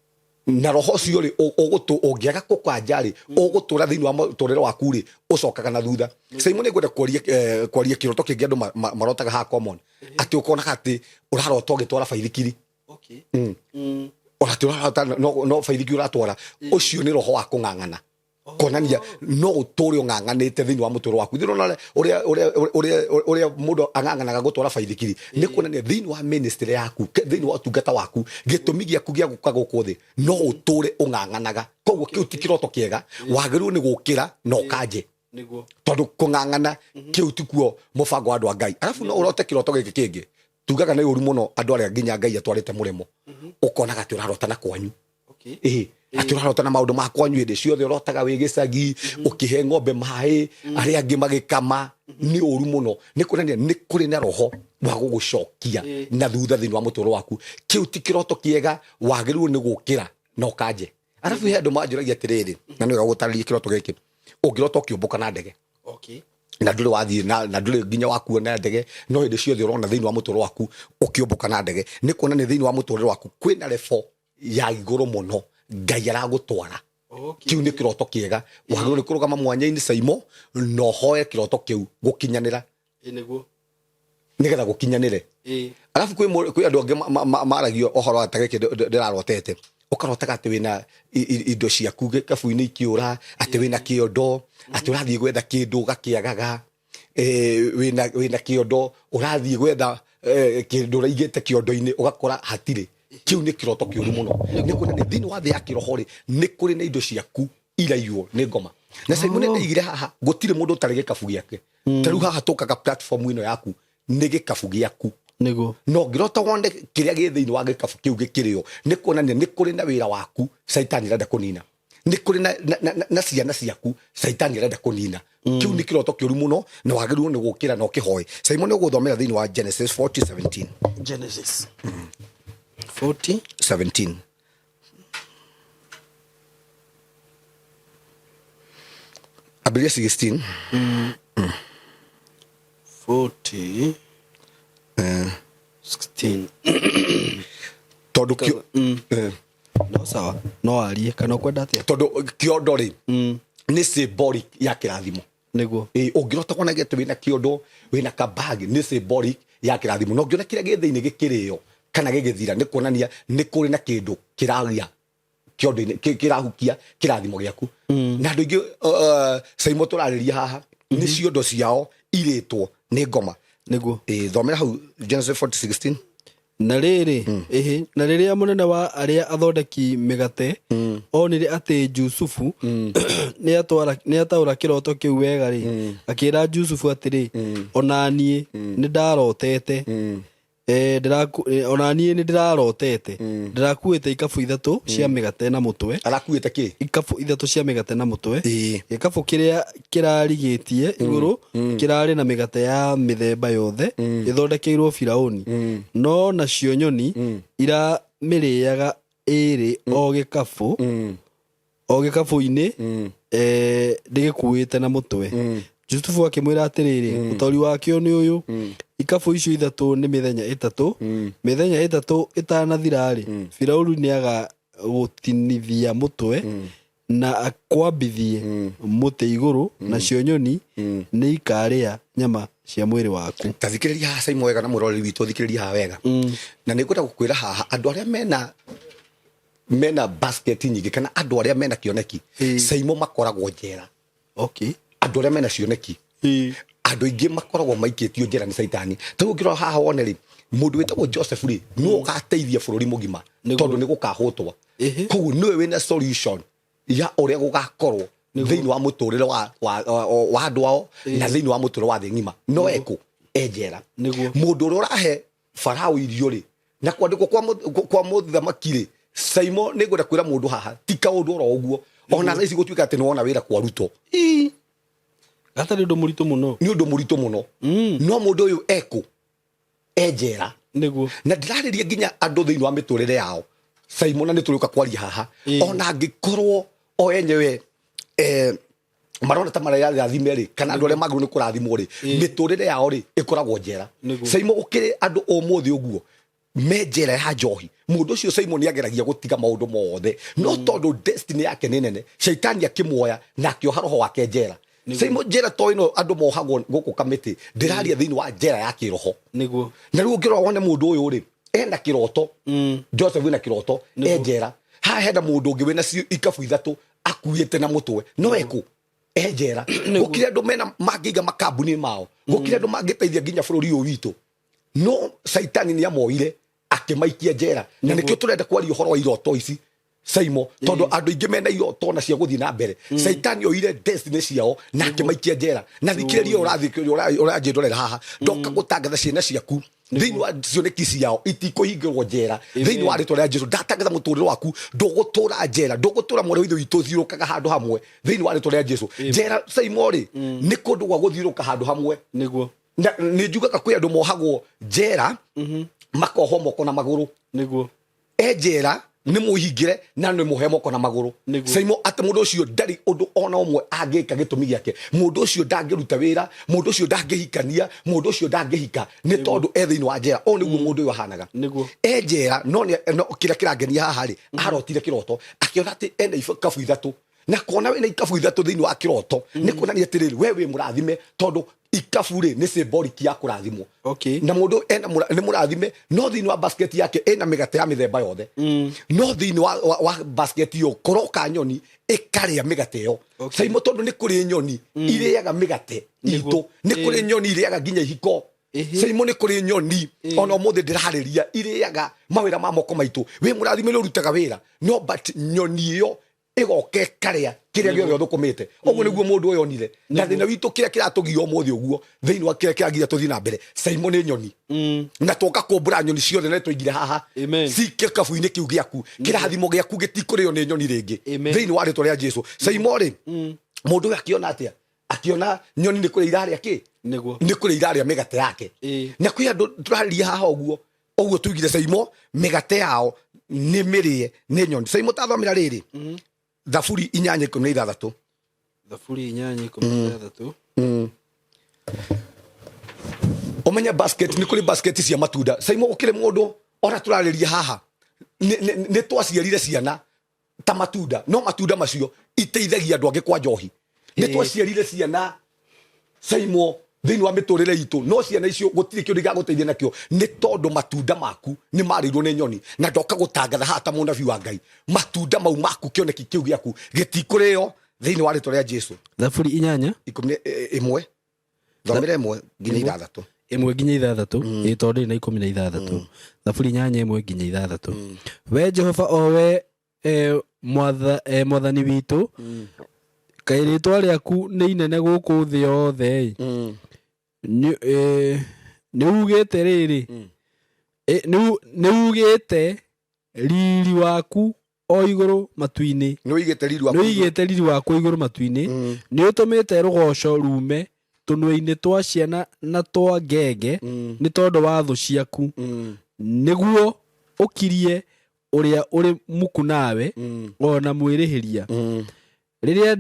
Na roho ũcio rĩ, ũngĩaga kũkanja rĩ, ũgũtũra thĩinĩ wa mũtũrĩre waku rĩ, ũcokaga na thutha. Simon, nĩ ngwenda kwaria kwaria kĩroto kĩngĩ andũ marotaga haha common, atĩ ũkonaga atĩ ũrarota ũgĩtwara baithikiri. Ona ti ũrarota, no baithikiri ũratwara. Ũcio nĩ roho wa kũng'ang'ana, kuonania no ũtũre ũng'ang'anĩte thĩinĩ wa mũtũrĩre waku. Thĩinĩ ũrona ũrĩa mũndũ ang'ang'anaga gũtwara baithikiri, nĩ kuonania thĩinĩ wa ministry yaku, thĩinĩ wa ũtungata waku, gĩtũmi gĩaku gĩa gũka gũkũ thĩ, no ũtũre ũng'ang'anaga. Koguo kĩu ti kĩroto kĩega, wagĩrĩirwo nĩ gũkĩra na ũkanje, tondũ kũng'ang'ana kĩu tikuo mũbango wa andũ a Ngai. Arabu no ũrote kĩroto gĩkĩ kĩngĩ tugaga nĩ ũru mũno, andũ arĩa nginya Ngai atwarĩte mũrĩmo, ũkonaga atĩ ũrarota na kwanyu. Ĩĩ, atĩ ũrarota na maũndũ ma kwanyu hĩndĩ ciothe, ũrotaga wĩ gĩcagi ũkĩhe ng'ombe maĩ, arĩa angĩ magĩkama. Nĩ ũru mũno, nĩ kuonania nĩ kũrĩ na roho wa gũgũcokia na thutha thĩinĩ wa mũtũrĩre waku. Kĩu ti kĩroto kĩega, wagĩrĩirwo nĩ gũkĩra na ũkanje. Arabu he andũ manjũragia atĩrĩrĩ, na nĩ wega gũtarĩria kĩroto gĩkĩ, ũngĩrota ũkĩũmbũka na ndege na ndũrĩ wathiĩ na ndũrĩ nginya wakuona ndege, no hĩndĩ ciothe ũrona thĩinĩ wa mũtũrĩre waku ũkĩũmbũka na ndege, nĩ kuonania thĩinĩ wa mũtũrĩre waku kwĩna level ya igũrũ mũno Ngai aragũtwara. Kĩu nĩ kĩroto kĩega, wagĩrĩirwo nĩ kũrũgama mwanya-inĩ, Saimo, na ũhoe kĩroto kĩu gũkinyanĩra. Ĩ nĩguo. Nĩgetha gũkinyanĩre. Arabu kwĩ andũ angĩ maragio ũhoro wa ta gĩkĩ ndĩrarotete, ũkarotaga atĩ wĩna indo ciaku gĩkabu-inĩ ikĩũra, atĩ wĩna kĩondo, atĩ ũrathiĩ gwetha kĩndũ ũgakĩagaga, wĩna kĩondo ũrathiĩ gwetha kĩndũ ũraigĩte kĩondo-inĩ ũgakora hatirĩ. Kĩu nĩ kĩroto kĩũru mũno, nĩ kuonania thĩinĩ wa thĩ ya kĩroho rĩ, nĩ kũrĩ na indo ciaku iraiywo nĩ ngoma. Na Simon, ndaigire haha gũtirĩ mũndũ ũtarĩ gĩkabu gĩake. Ta rĩu haha tũkaga platform ĩno yaku nĩ gĩkabu gĩaku. No ngĩrota wone kĩrĩa gĩ thĩinĩ wa gĩkabu kĩu gĩkĩrĩo, nĩ kuonania nĩ kũrĩ na wĩra waku caitani arenda kũnina, nĩ kũrĩ na ciana ciaku caitani arenda kũnina. Kĩu nĩ kĩroto kĩũru mũno, na wagĩrĩirwo nĩ gũkĩra na ũkĩhoe. Simon, nĩ ũgũthomera thĩinĩ wa Genesis 40:17. Genesis 40 17. Ambĩrĩria 16. 40 16. Tondũ No sawa, no arie kana ũkwenda atĩa? Tondũ kĩondo rĩ, nĩ symbolic ya kĩrathimo. Ĩ, ũngĩrota kuona atĩ wĩna kĩondo, wĩna kabagi, nĩ symbolic ya kĩrathimo. Na ũngĩona kĩrĩa gĩ thĩinĩ gĩkĩrĩo kana gĩgĩthira, nĩ kuonania nĩ kũrĩ na kĩndũ kĩragĩa kĩondo-inĩ, kĩrahukia kĩrathimo gĩaku. Na andũ aingĩ, Saimo, tũrarĩria haha nĩ ciondo ciao irĩtwo nĩ ngoma. Ĩ, thomera hau Genesis 40:16. Na rĩrĩ, ĩhĩ, na rĩrĩa mũnene wa arĩa athondeki mĩgate onire atĩ Jusufu nĩataũra kĩroto kĩu wega rĩ, akĩra Jusufu atĩrĩ, ona niĩ nĩndarotete. Ona niĩ nĩndĩrarotete, ndĩrakuĩte ikabu 3 cia mĩgate na mũtwe. Arakuĩte kĩ? Ikabu 3 cia mĩgate na mũtwe. Gĩkabũ kĩrĩa kĩrarigĩtie igũrũ kĩrarĩ na mĩgate ya mĩthemba yothe ĩthondekeirwo Firaũni, no nacio nyoni iramĩrĩaga ĩrĩ o gĩkabũ o gĩkabũ-inĩ ndĩgĩkuĩte na mũtwe. Jusufu akĩmwĩra atĩrĩrĩ, ũtaũri wakĩo nĩ ũyũ, ikabũ icio 3 nĩ mĩthenya 3. Mĩthenya 3 ĩtanathira-rĩ, Firaũni nĩagagũtinithia mũtwe na akwambithie mũtĩ igũrũ, nacio nyoni nĩikarĩa nyama cia mwĩrĩ waku. Ta thikĩrĩria haha, Saimo, wega, na mũroreri witũ, thikĩrĩria haha wega. Na nĩ ngwenda gũkwĩra haha, andũ arĩa mena basket nyingĩ kana andũ arĩa mena kĩoneki, Saimo, makoragwo njera. Andũ arĩa mena cioneki, andũ aingĩ makoragwo maikĩtio njera nĩ caitani. Ta rĩu ũngĩrora haha wone rĩ, mũndũ wĩtagwo Joseph rĩ, nĩwe ũgateithia bũrũri mũgima, tondũ nĩ gũkahũtwo. Koguo nĩwe wĩna solution ya ũrĩa gũgakorwo thĩinĩ wa mũtũrĩre wa andũ ao na thĩinĩ wa mũtũrĩre wa thĩ ng'ima, no ekũ e njera. Mũndũ ũrĩa ũrahe Farao irio rĩ, na kwandĩkwo kwa mũthamaki rĩ, Saimo, nĩ ngwenda kwĩra mũndũ haha, ti kaũndũ oro ũguo ona thaa ici gũtuĩka atĩ nĩ wona wĩra kwa Ruto. Gatarĩ ũndũ mũritũ mũno. Nĩ ũndũ mũritũ mũno, no mũndũ ũyũ ekũ e njera. Na ndĩrarĩria nginya andũ thĩinĩ wa mĩtũrĩre yao, Saimo, na nĩ tũrĩũka kwaria haha. Ona angĩkorwo o enyewe marona ta marerathime rĩ, kana andũ arĩa magĩrĩirwo nĩ kũrathimwo rĩ, mĩtũrĩre yao rĩ, ĩkoragwo njera. Saimo, gũkĩrĩ andũ ũmũthĩ ũguo. Me njera ya njohi, mũndũ ũcio Simon nĩageragia gũtiga maũndũ mothe, no tondũ destiny yake nĩ nene, shaitani akĩmuoya na akĩoha roho wake njera. Simon, njera to ĩno andũ mohagwo gũkũ kamĩtĩ, ndĩraria thĩinĩ wa njera ya kĩroho. Na rĩu ũngĩrora wone mũndũ ũyũ rĩ, ena kĩroto. Joseph ena kĩroto e njera. Haha hena mũndũ ũngĩ wĩna ikabu ithatũ akuĩte na mũtwe, no ekũ e njera. Gũkĩrĩ andũ mena mangĩiga makambuni mao, gũkĩrĩ andũ mangĩteithia nginya bũrũri ũyũ witũ, no Caitani nĩ amoire akĩmaikia njera. Na nĩkĩo tũrenda kwaria ũhoro wa iroto ici, Saimo, tondũ andũ aingĩ mena iroto na cia gũthiĩ na mbere, Caitani oire destiny ciao na akĩmaikia njera. Na thikĩrĩria, ũrathiĩ ũranjĩndorera haha, ndoka gũtangatha ciana ciaku thĩinĩ wa cioneki ciao itikũhingĩrwo njera thĩinĩ wa rĩtwa rĩa Jesu. Ndatangatha mũtũrĩre waku ndũgũtũra njera, ndũgũtũra mwarĩ wa ithe witũ thiũrũkaga handũ hamwe thĩinĩ wa rĩtwa rĩa Jesu. Njera, Saimo rĩ, nĩ kũndũ gwa gũthiũrũka handũ hamwe. Na nĩ njugaga kwĩ andũ mohagwo njera, makohwo moko na magũrũ. E njera nĩ mũhingĩre na nĩ mũhe moko na magũrũ. Saimo, atĩ mũndũ ũcio ndarĩ ũndũ ona ũmwe angĩka. Gĩtũmi gĩake, mũndũ ũcio ndangĩruta wĩra, mũndũ ũcio ndangĩhikania, mũndũ ũcio ndangĩhika, nĩ tondũ e thĩinĩ wa njera. Ũũ nĩguo mũndũ ũyũ ahanaga. E njera, no no kĩrĩa kĩrangenia haha rĩ, arotire kĩroto akĩona atĩ ena ikabu ithatũ, na kuona wĩna ikabu ithatũ thĩinĩ wa kĩroto nĩ kuonania atĩrĩrĩ, we wĩ mũrathime, tondũ ikabu rĩ nĩ symbolic ya kũrathimwo. Na mũndũ ena nĩ mũrathime, no thĩinĩ wa basket yake ĩna mĩgate ya mĩthemba yothe, no thĩinĩ wa basket ĩyo kũroka nyoni ĩkarĩa mĩgate ĩyo. Saimo, tondũ nĩ kũrĩ nyoni irĩaga mĩgate itũ, nĩ kũrĩ nyoni irĩaga nginya ihiko. Saimo, nĩ kũrĩ nyoni ona ũmũthĩ ndĩrarĩria irĩaga mawĩra ma moko maitũ. Wĩ mũrathime, nĩ ũrutaga wĩra, no but nyoni ĩyo ĩgoka ĩkarĩa kĩrĩa gĩothe ũthũkũmĩte. Ũguo nĩguo mũndũ ũyũ onire. Na thĩna witũ, kĩrĩa kĩratũgia ũmũthĩ ũguo thĩinĩ wa kĩrĩa kĩragiria tũthiĩ na mbere, Saimo, nĩ nyoni. Na twoka kũmbũra nyoni ciothe na tũigire haha ciike kabu-inĩ kĩu gĩaku. Kĩrathimo gĩaku gĩtikũrĩo nĩ nyoni rĩngĩ thĩinĩ wa rĩtwa rĩa Jesu. Saimo rĩ, mũndũ ũyũ akĩona atĩa? Akĩona nyoni nĩ kũrĩa irarĩa kĩ? Nĩ kũrĩa irarĩa mĩgate yake. Na kwĩ andũ tũrarĩria haha ũguo ũguo tuigire, Saimo, mĩgate yao nĩ mĩrĩe nĩ nyoni. Saimo, tathomera rĩrĩ, Thaburi 8:16. Thaburi 8:16. Ũmenye basket, nĩ kũrĩ basket cia matunda. Saimo, gũkĩrĩ mũndũ ona tũrarĩria haha nĩ twaciarire ciana ta matunda, no matunda macio iteithagia andũ angĩ kwa njohi. Nĩ twaciarire ciana, Saimo, thĩinĩ wa mĩtũrĩre itũ, no ciana icio gũtirĩ kĩndũ igagũteithia nakĩo, nĩ tondũ matunda maku nĩ marĩirwo nĩ nyoni. Na ndoka gũtangatha haha ta mũnabii wa Ngai, matunda mau maku, kĩoneki kĩu gĩaku gĩtikũrĩo thĩinĩ wa rĩtwa rĩa Jesu. Thaburi 8 11, thomera 1 nginya 6. 1 nginya 6. Ĩ, tondũ ndĩrĩ na 16. Thaburi 8:1 nginya 6. We Jehova, o we mwathani witũ, kaĩ rĩtwa rĩaku nĩ inene gũkũ thĩ yothe-ĩ! Nĩ ugĩte rĩrĩ, nĩ ugĩte riri waku o igũrũ matu-inĩ. Nĩ ũigĩte riri waku. Nĩ ũigĩte riri waku igũrũ matu-inĩ. Nĩ ũtũmĩte rũgoco rume tũnua-inĩ twa ciana na twa ngenge nĩ tondũ wa thũ ciaku, nĩguo ũkirie ũrĩa ũrĩ muku nawe o na mwĩrĩhĩria. Rĩrĩa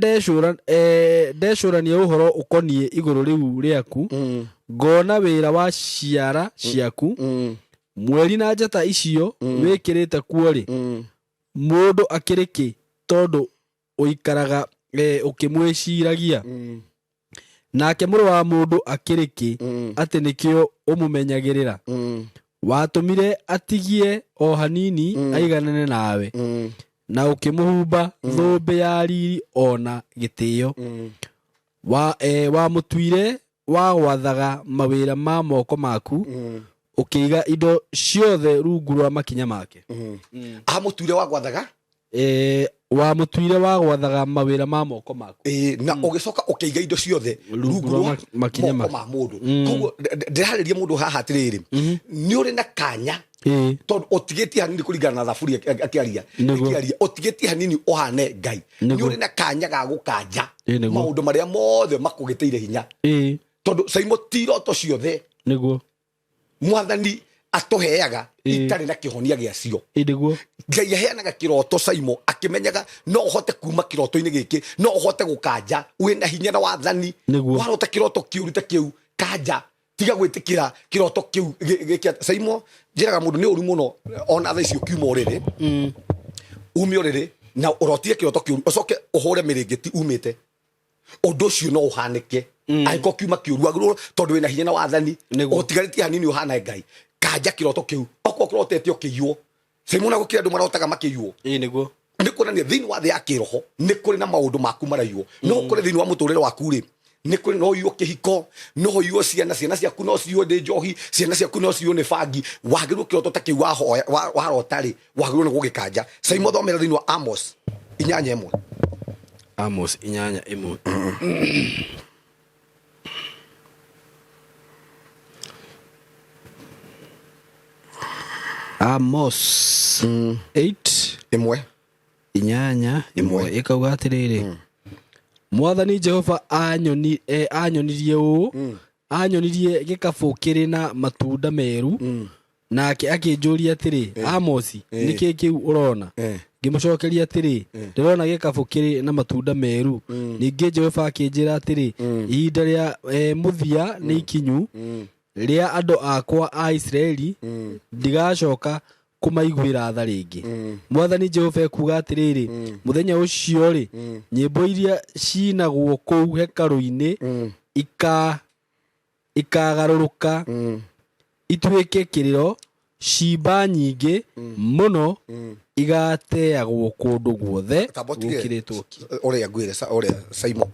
ndecũrania ũhoro ũkoniĩ igũrũ rĩu rĩaku, ngona wĩra wa ciara ciaku, mweri na njata icio wĩkĩrĩte kuo-rĩ, mũndũ akĩrĩ kĩ tondũ ũikaraga ũkĩmwĩciragia? Nake mũrũ wa mũndũ akĩrĩ kĩ atĩ nĩkĩo ũmũmenyagĩrĩra? Watũmire atigie o hanini aiganane nawe, na ũkĩmũhumba thũmbĩ ya riri o na gĩtĩo. Wamũtuire wa gwathaga mawĩra ma moko maku, ũkĩiga indo ciothe rungu rwa makinya make. Amũtuire wa gwathaga Wamũtuire wa gwathaga mawĩra ma moko maku. Ĩĩ, na ũgĩcoka ũkĩiga indo ciothe rungu rungu rwa rwa makinya moko ma mũndũ. Koguo ndĩrarĩria mũndũ haha atĩrĩrĩ, nĩ ũrĩ na kanya, tondũ ũtigĩtie hanini kũringana na Thaburi akĩaria. Ĩkĩaria ũtigĩtie hanini ũhane Ngai. Nĩ ũrĩ na kanya ga gũkanja maũndũ marĩa mothe makũgĩtĩire hinya, tondũ, Saimo, ti iroto ciothe Mwathani atũheaga itarĩ na kĩhonia gĩacio. Ngai aheanaga kĩroto, Saimo, akĩmenyaga no ũhote kuma kĩroto-inĩ gĩkĩ, no ũhote gũkanja wĩna hinya na wathani. Warota kĩroto kĩũru ta kĩu, kanja. Tiga gwĩtĩkĩra kĩroto kĩu gĩkĩa. Saimo, njĩraga mũndũ nĩ ũru mũno ona thaa ici ũkiuma ũrĩrĩ, ume ũrĩrĩ na ũrotire kĩroto kĩũru, ũcoke ũhũre mĩrĩngĩti umĩte. Ũndũ ũcio no ũhanĩke angĩkorwo kiuma kĩũru. Wagĩrĩirwo, tondũ wĩna hinya na wathani, ũtigarĩtie hanini ũhana Ngai, kanja kĩroto kĩu. Okorwo kĩrotete ũkĩiywo, Saimo, na gũkĩrĩ andũ marotaga makĩiywo. Ĩĩ, nĩguo. Nĩ kuonania thĩinĩ wa thĩ ya kĩroho nĩ kũrĩ na maũndũ maku maraiywo. No ũkore thĩinĩ wa mũtũrĩre waku rĩ, nĩ kũrĩ, no ũiywo kĩhiko, no ũiywo ciana, ciana ciaku no ciywo nĩ njohi, ciana ciaku no ciywo nĩ bangi. Wagĩrĩirwo kĩroto ta kĩu wahoya warota rĩ, wagĩrĩirwo nĩ gũgĩkanja. Saimo, thomera thĩinĩ wa Amos 8:1. Amos 8:1. Amos 8 1. 8:1 ĩkauga atĩrĩrĩ, Mwathani Jehova anyonirie ũũ, anyonirie gĩkabũ kĩrĩ na matunda meru, nake akĩnjũria atĩrĩ, 'Amosi, nĩ kĩĩ kĩu ũrona?' Ngĩmũcokeria atĩrĩ, 'Ndĩrona gĩkabũ kĩrĩ na matunda meru.' Ningĩ Jehova akĩnjĩra atĩrĩ, 'Ihinda rĩa mũthia nĩ ikinyu rĩa andũ akwa a Isiraeli, ndigacoka kũmaiguĩra tha rĩngĩ. Mwathani Jehova ekuuga atĩrĩrĩ, mũthenya ũcio rĩ, nyĩmbo iria cinagwo kũu hekarũ-inĩ ikagarũrũka ituĩke kĩrĩro, ciimba nyingĩ mũno igateagwo kũndũ guothe Tamba ũtige. gũkĩrĩtwo ki." Ũrĩa ngwĩre ũrĩa, Saimo,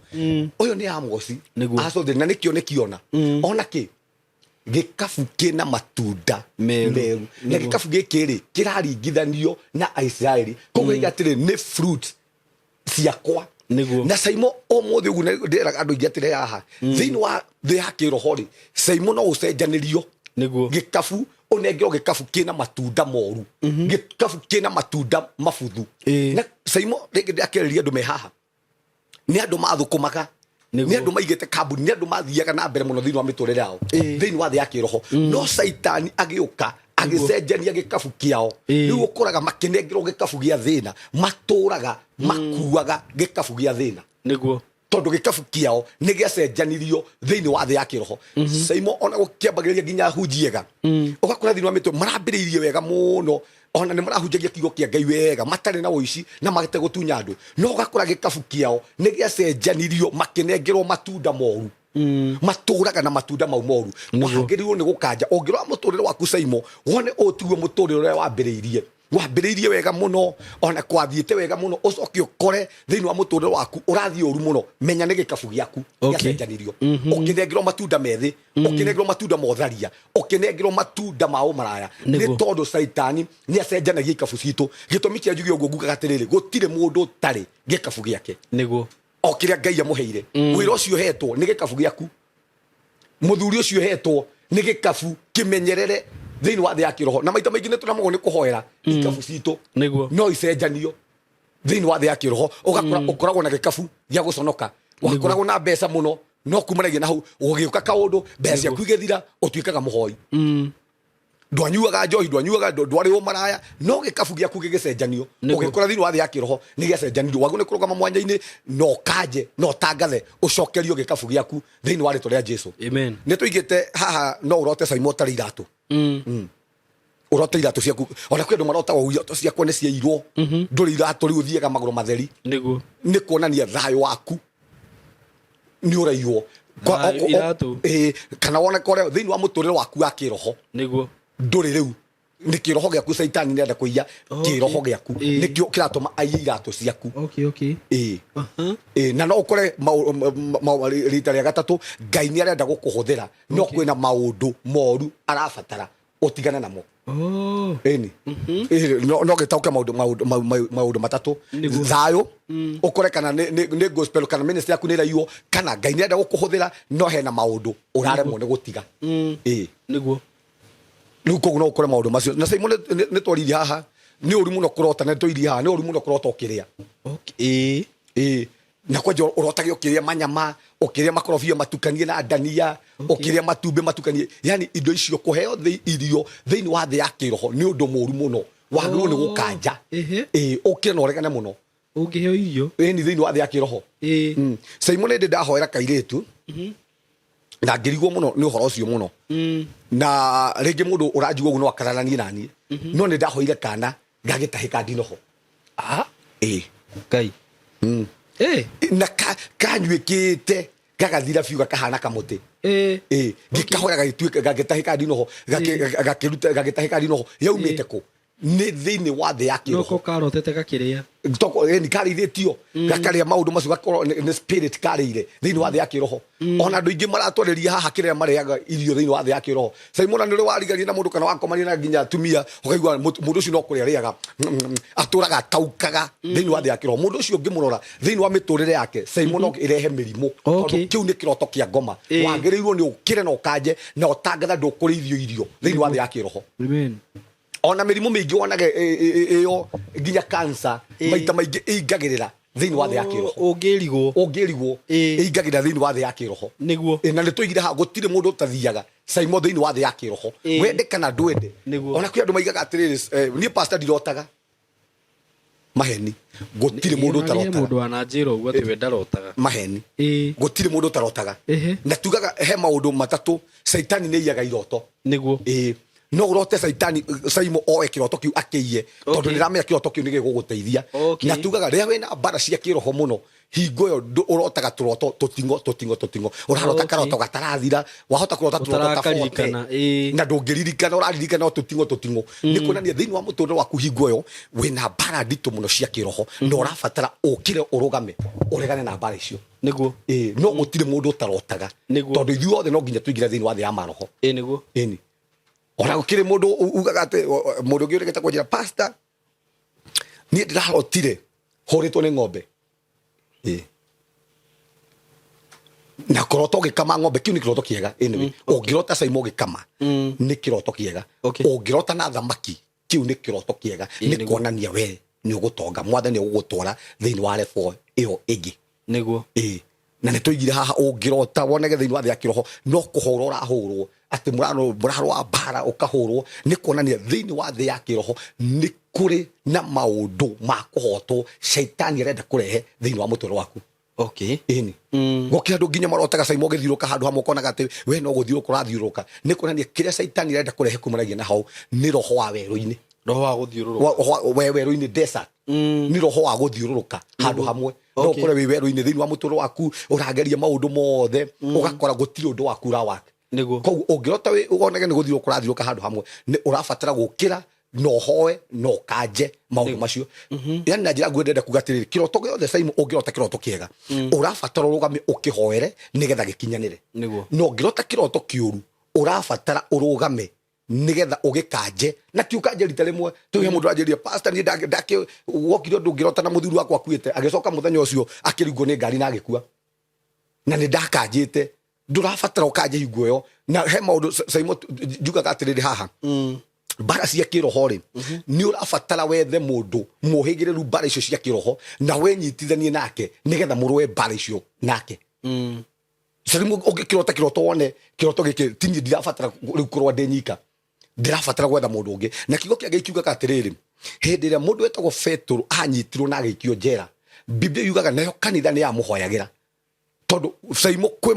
ũyũ nĩ Amosi. Acũthĩrĩ na nĩkĩo nĩkĩona ona kĩ gĩkabu kĩna matunda meru. Meru. Na gĩkabu gĩkĩ rĩ, kĩraringithanio na Aisiraeli, koguo mm. atĩrĩ nĩ fruit ciakwa. Na Saimo, ũmũthĩ ũguo ndĩraga andũ aingĩ atĩrĩ haha, thĩinĩ wa thĩ ya kĩroho rĩ, Saimo, no ũcenjanĩrio gĩkabu, ũnengerwo gĩkabu kĩna matunda moru, gĩkabu kĩna matunda mabuthu. Na Saimo, rĩngĩ ndĩrakĩarĩria andũ me haha, nĩ andũ mathũkũmaga, nĩ andũ maigĩte kambuni, nĩ andũ mathiaga na mbere mũno thĩinĩ wa mĩtũrĩre yao, thĩinĩ wa thĩ ya kĩroho, no Caitani agĩũka agĩcenjania gĩkabu kĩao. Rĩu ũkoraga makĩnengerwo gĩkabu gĩa thĩna, matũraga makuaga gĩkabu gĩa thĩna, tondũ gĩkabu kĩao nĩ gĩacenjanirio thĩinĩ wa thĩ ya kĩroho. Saimo, ona gũkĩambagĩrĩria nginya hunjiega, ũgakora thĩinĩ wa mĩtwe marambĩrĩirie wega mũno, ona nĩ marahunjagia kiugo kĩa Ngai wega, matarĩ na ũici na mategũtunya andũ, no ũgakora gĩkabu kĩao nĩ gĩacenjanirio, makĩnengerwo matunda moru, matũraga na matunda mau moru. Wagĩrĩirwo nĩ gũkanja. Ũngĩrora mũtũrĩre waku, Saimo, wone ũũ tiguo mũtũrĩre ũrĩa wambĩrĩirie. Wambĩrĩirie wega mũno, ona kwathiĩte wega mũno, ũcoke ũkore thĩinĩ wa mũtũrĩre waku ũrathiĩ ũru mũno, menya nĩ gĩkabu gĩaku gĩacenjanirio, ũkĩnengerwo matunda methĩ, ũkĩnengerwo matunda ma ũtharia, ũkĩnengerwo matunda ma ũmaraya. Nĩ tondũ Caitani nĩ acenjanagia ikabu citũ. Gĩtũmi kĩa njuge ũguo, ngugaga atĩrĩrĩ, gũtirĩ mũndũ ũtarĩ gĩkabu gĩake, o kĩrĩa Ngai amũheire. Wĩra ũcio ũhetwo nĩ gĩkabu gĩaku, mũthuri ũcio ũhetwo nĩ gĩkabu kĩmenyerere thĩinĩ wa thĩ ya kĩroho. Na maita maingĩ nĩ tũramagwo nĩ kũhoera ikabu citũ, no icenjanio thĩinĩ wa thĩ ya kĩroho. Ũgakora ũkoragwo na gĩkabu gĩa gũconoka, wakoragwo na mbeca mũno, no kumanagia na hau gũgĩũka kaũndũ, mbeca ciaku igĩthira, ũtuĩkaga mũhoi. Ndwanyuaga njohi, ndwanyuaga, ndwarĩ ũmaraya, no gĩkabu gĩaku gĩgĩcenjanio. Ũgĩkora thĩinĩ wa thĩ ya kĩroho nĩ gĩacenjanirio. Wagwo nĩ kũrũgama mwanya-inĩ na ũkanje na ũtangathe ũcokerio gĩkabu gĩaku thĩinĩ wa rĩtwa rĩa Jesu. Amen. Nĩ tũigĩte haha, no ũrote, Saimo, ũtarĩ iratũ. Ũrote iratũ ciaku, ona kwĩ andũ marotaga ũguo, iratũ ciakwa nĩ ciairwo, ndũrĩ iratũ, rĩu ũthiaga magũrũ matheri. Nĩ kuonania thayũ waku nĩ ũraiywo. Thayũ, iratũ. Ĩĩ, kana wone kore thĩinĩ wa mũtũrĩre waku wa kĩroho ndũrĩ rĩu, nĩ kĩroho gĩaku Caitani nĩenda kũiya. Kĩroho gĩaku nĩkĩo kĩratũma aiye iratũ ciaku. Ĩĩ. Ĩĩ, na no ũkore rita rĩa gatatũ Ngai nĩ arenda gũkũhũthĩra, no kwĩna maũndũ moru arabatara ũtigane namo. Ĩni. Ĩĩ, no gĩtaũke maũndũ maũndũ maũndũ matatũ: thayũ, ũkore kana nĩ gospel kana ministry yaku nĩ ĩraiywo, kana Ngai nĩ arenda gũkũhũthĩra no hena maũndũ ũraremwo nĩ gũtiga. Ĩĩ. Rĩu koguo no ũkore maũndũ macio. Na Simon, nĩ twaririe haha, nĩ ũru mũno kũrota, na nĩ twaririe haha, nĩ ũru mũno kũrota ũkĩrĩa. Ĩĩ, na kwanja ũrotage ũkĩrĩa manyama, ũkĩrĩa makorobia matukanie na ndania, ũkĩrĩa matumbĩ matukanie, yani indo icio kũheo irio thĩinĩ wa thĩ ya kĩroho nĩ ũndũ mũru mũno, wagĩrĩirwo nĩ gũkanja. Ĩĩ, ũkĩre na ũregane mũno. Ũngĩheo irio. Ĩni, thĩinĩ wa thĩ ya kĩroho. Simon, ndĩ ndahoera kairĩtu. Na ngĩrigwo mũno nĩ ũhoro ũcio mũno. Na rĩngĩ mũndũ ũranjigua ũguo no akararanie naniĩ, no nĩ ndahoire kana gagĩtahĩka ndinoho. Ah. Ĩĩ. Ngai. Na kanyuĩkĩte gagathira biũ, gakahana kamũtĩ. Ĩĩ, ngĩkahoya gagĩtuĩka gagĩtahĩka ndinoho, gakĩruta gagĩtahĩka ndinoho. Yaumĩte kũ? Nĩ thĩinĩ wa thĩ ya kĩroho. Noko karotete gakĩrĩa. Toko ni karĩithĩtio gakarĩa maũndũ macio, gakorwo nĩ spirit karĩire thĩinĩ wa thĩ ya kĩroho. Ona andũ aingĩ maratwarĩria haha kĩrĩa marĩaga irio thĩinĩ wa thĩ ya kĩroho. Simona, nĩ ũrĩ warigania na mũndũ kana wakomania na nginya atumia, ũkaigua mũndũ ũcio no kũrĩa arĩaga, atũraga ataukaga thĩinĩ wa thĩ ya kĩroho. Mũndũ ũcio ũngĩmũrora thĩinĩ wa mĩtũrĩre yake, Simon, no ĩrehe mĩrimũ, tondũ kĩu nĩ kĩroto kĩa ngoma. Wagĩrĩirwo nĩ ũkĩre na ũkanje na ũtangatha ndũkũrĩithio irio thĩinĩ wa thĩ ya kĩroho. Amen. Ona mĩrimũ mĩingĩ wonage ĩyo nginya cancer, maita maingĩ ĩingagĩrĩra thĩinĩ wa thĩ ya kĩroho. Ũngĩrigwo. Ũngĩrigwo, ĩingagĩrĩra thĩinĩ wa thĩ ya kĩroho. Na nĩ tũigire haha gũtirĩ mũndũ ũtathiaga, Simon, thĩinĩ wa thĩ ya kĩroho, wende kana ndwende. Ona kwĩ andũ maigaga atĩrĩrĩ, niĩ pastor ndirotaga. Maheni, gũtirĩ mũndũ ũtarotaga. Mũndũ wananjĩra ũguo atĩ we ndarotaga. Maheni. Gũtirĩ mũndũ ũtarotaga. Na tugaga he maũndũ matatũ caitani nĩ iyaga iroto. Ĩĩ, no ũrote caitani, Saimo, oe kĩroto kĩu akĩiye, tondũ nĩramenya kĩroto kĩu nĩ gĩgũgũteithia. Na tugaga rĩrĩa wĩna mbara cia kĩroho mũno, hingo ĩyo ũrotaga tũroto tũting'o tũting'o tũting'o, ũrarota karoto gatarathira, wahota kũrota tũroto ta 40. Ũtarakaririkana, ĩĩ. Na ndũngĩririkana, ũraririkana o tũting'o tũting'o. Nĩ kuonania thĩinĩ wa mũtũrĩre waku hingo ĩyo wĩna mbara nditũ mũno cia kĩroho, na ũrabatara ũkĩre, ũrũgame, ũregane na mbara icio. Ĩĩ, no gũtirĩ mũndũ ũtarotaga. Tondũ ithuĩ othe no nginya tũingĩre thĩinĩ wa thĩ ya maroho. Ĩĩ nĩguo. Ĩni, ona gũkĩrĩ mũndũ ugaga atĩ mũndũ ũngĩ ũregete kũnjĩra, "Pastor, niĩ ndĩrarotire hũrĩtwo nĩ ng'ombe." Ĩĩ, na kũrota ũgĩkama ng'ombe, kĩu nĩ kĩroto kĩega. Anyway, ũngĩrota, Saimo, ũgĩkama, nĩ kĩroto kĩega. Ũngĩrota na thamaki, kĩu nĩ kĩroto kĩega. Nĩ kuonania we nĩ ũgũtonga, mwathani ũgũgũtwara thĩinĩ wa level ĩyo ĩngĩ. Ĩĩ, na nĩ tũigire haha, ũngĩrota wonege thĩinĩ wa thĩ ya kĩroho no kũhũrwo ũrahũrwo, atĩ mũrarũa mbara ũkahũrwo, nĩ kuonania thĩinĩ wa thĩ ya kĩroho nĩ kũrĩ na maũndũ ma kũhotwo caitani arenda kũrehe thĩinĩ wa mũtũrĩre waku. Ĩni, gũkĩ andũ nginya marotaga, Caimo, ũgĩthiũrũka handũ hamwe, ũkonaga atĩ we no gũthiũrũka ũrathiũrũrũka, nĩ kuonania kĩrĩa caitani arenda kũrehe kumanagia na hau nĩ roho wa werũ-inĩ. Roho wa gũthiũrũrũka. We werũ-inĩ, desert, nĩ roho wa gũthiũrũrũka handũ hamwe. No ũkore wĩ werũ-inĩ thĩinĩ wa mũtũrĩre waku, ũrageria maũndũ mothe, ũgakora gũtirĩ ũndũ waku ũrawaka. Koguo ũngĩrota wonage nĩ gũthiũrũka ũrathiũrũka handũ hamwe, nĩ ũrabatara gũkĩra na ũhoe na ũkanje maũndũ macio. Yani na njĩra nguhĩ ndĩrenda kuga atĩrĩrĩ, kĩroto gĩothe, Simon, ũngĩrota kĩroto kĩega, ũrabatara ũrũgame ũkĩhoere nĩgetha gĩkinyanĩre. Na ũngĩrota kĩroto kĩũru, ũrabatara ũrũgame nĩgetha ũgĩkanje, na ti ũkanje rita rĩmwe. Tuge mũndũ anjĩrire, "Pastor, niĩ ndake wokire ũndũ ngĩrota na mũthuri wakwa akuĩte, agĩcoka mũthenya ũcio akĩringwo nĩ ngari na agĩkua, na nĩ ndakanjĩte." Ndũrabatara ũkanje hingo ĩyo. Na he maũndũ, Simon, njugaga atĩrĩrĩ haha, mbara cia kĩroho rĩ, nĩ ũrabatara wethe mũndũ mũhĩgĩrĩru mbara icio cia kĩroho na wenyitithanie nake nĩgetha mũrũe mbara icio nake. Sarimu, ũngĩkĩrota kĩroto wone kĩroto gĩkĩ ti niĩ ndirabatara rĩu kũrũa ndĩ nyika, ndĩrabatara gwetha mũndũ ũngĩ. Na kiugo kĩa Ngai kiugaga atĩrĩrĩ, hĩndĩ ĩrĩa mũndũ wetagwo Petũrũ anyitirwo na agĩikio njera, Biblia yugaga nayo kanitha nĩ yamũhoyagĩra, tondũ Saimo kwĩ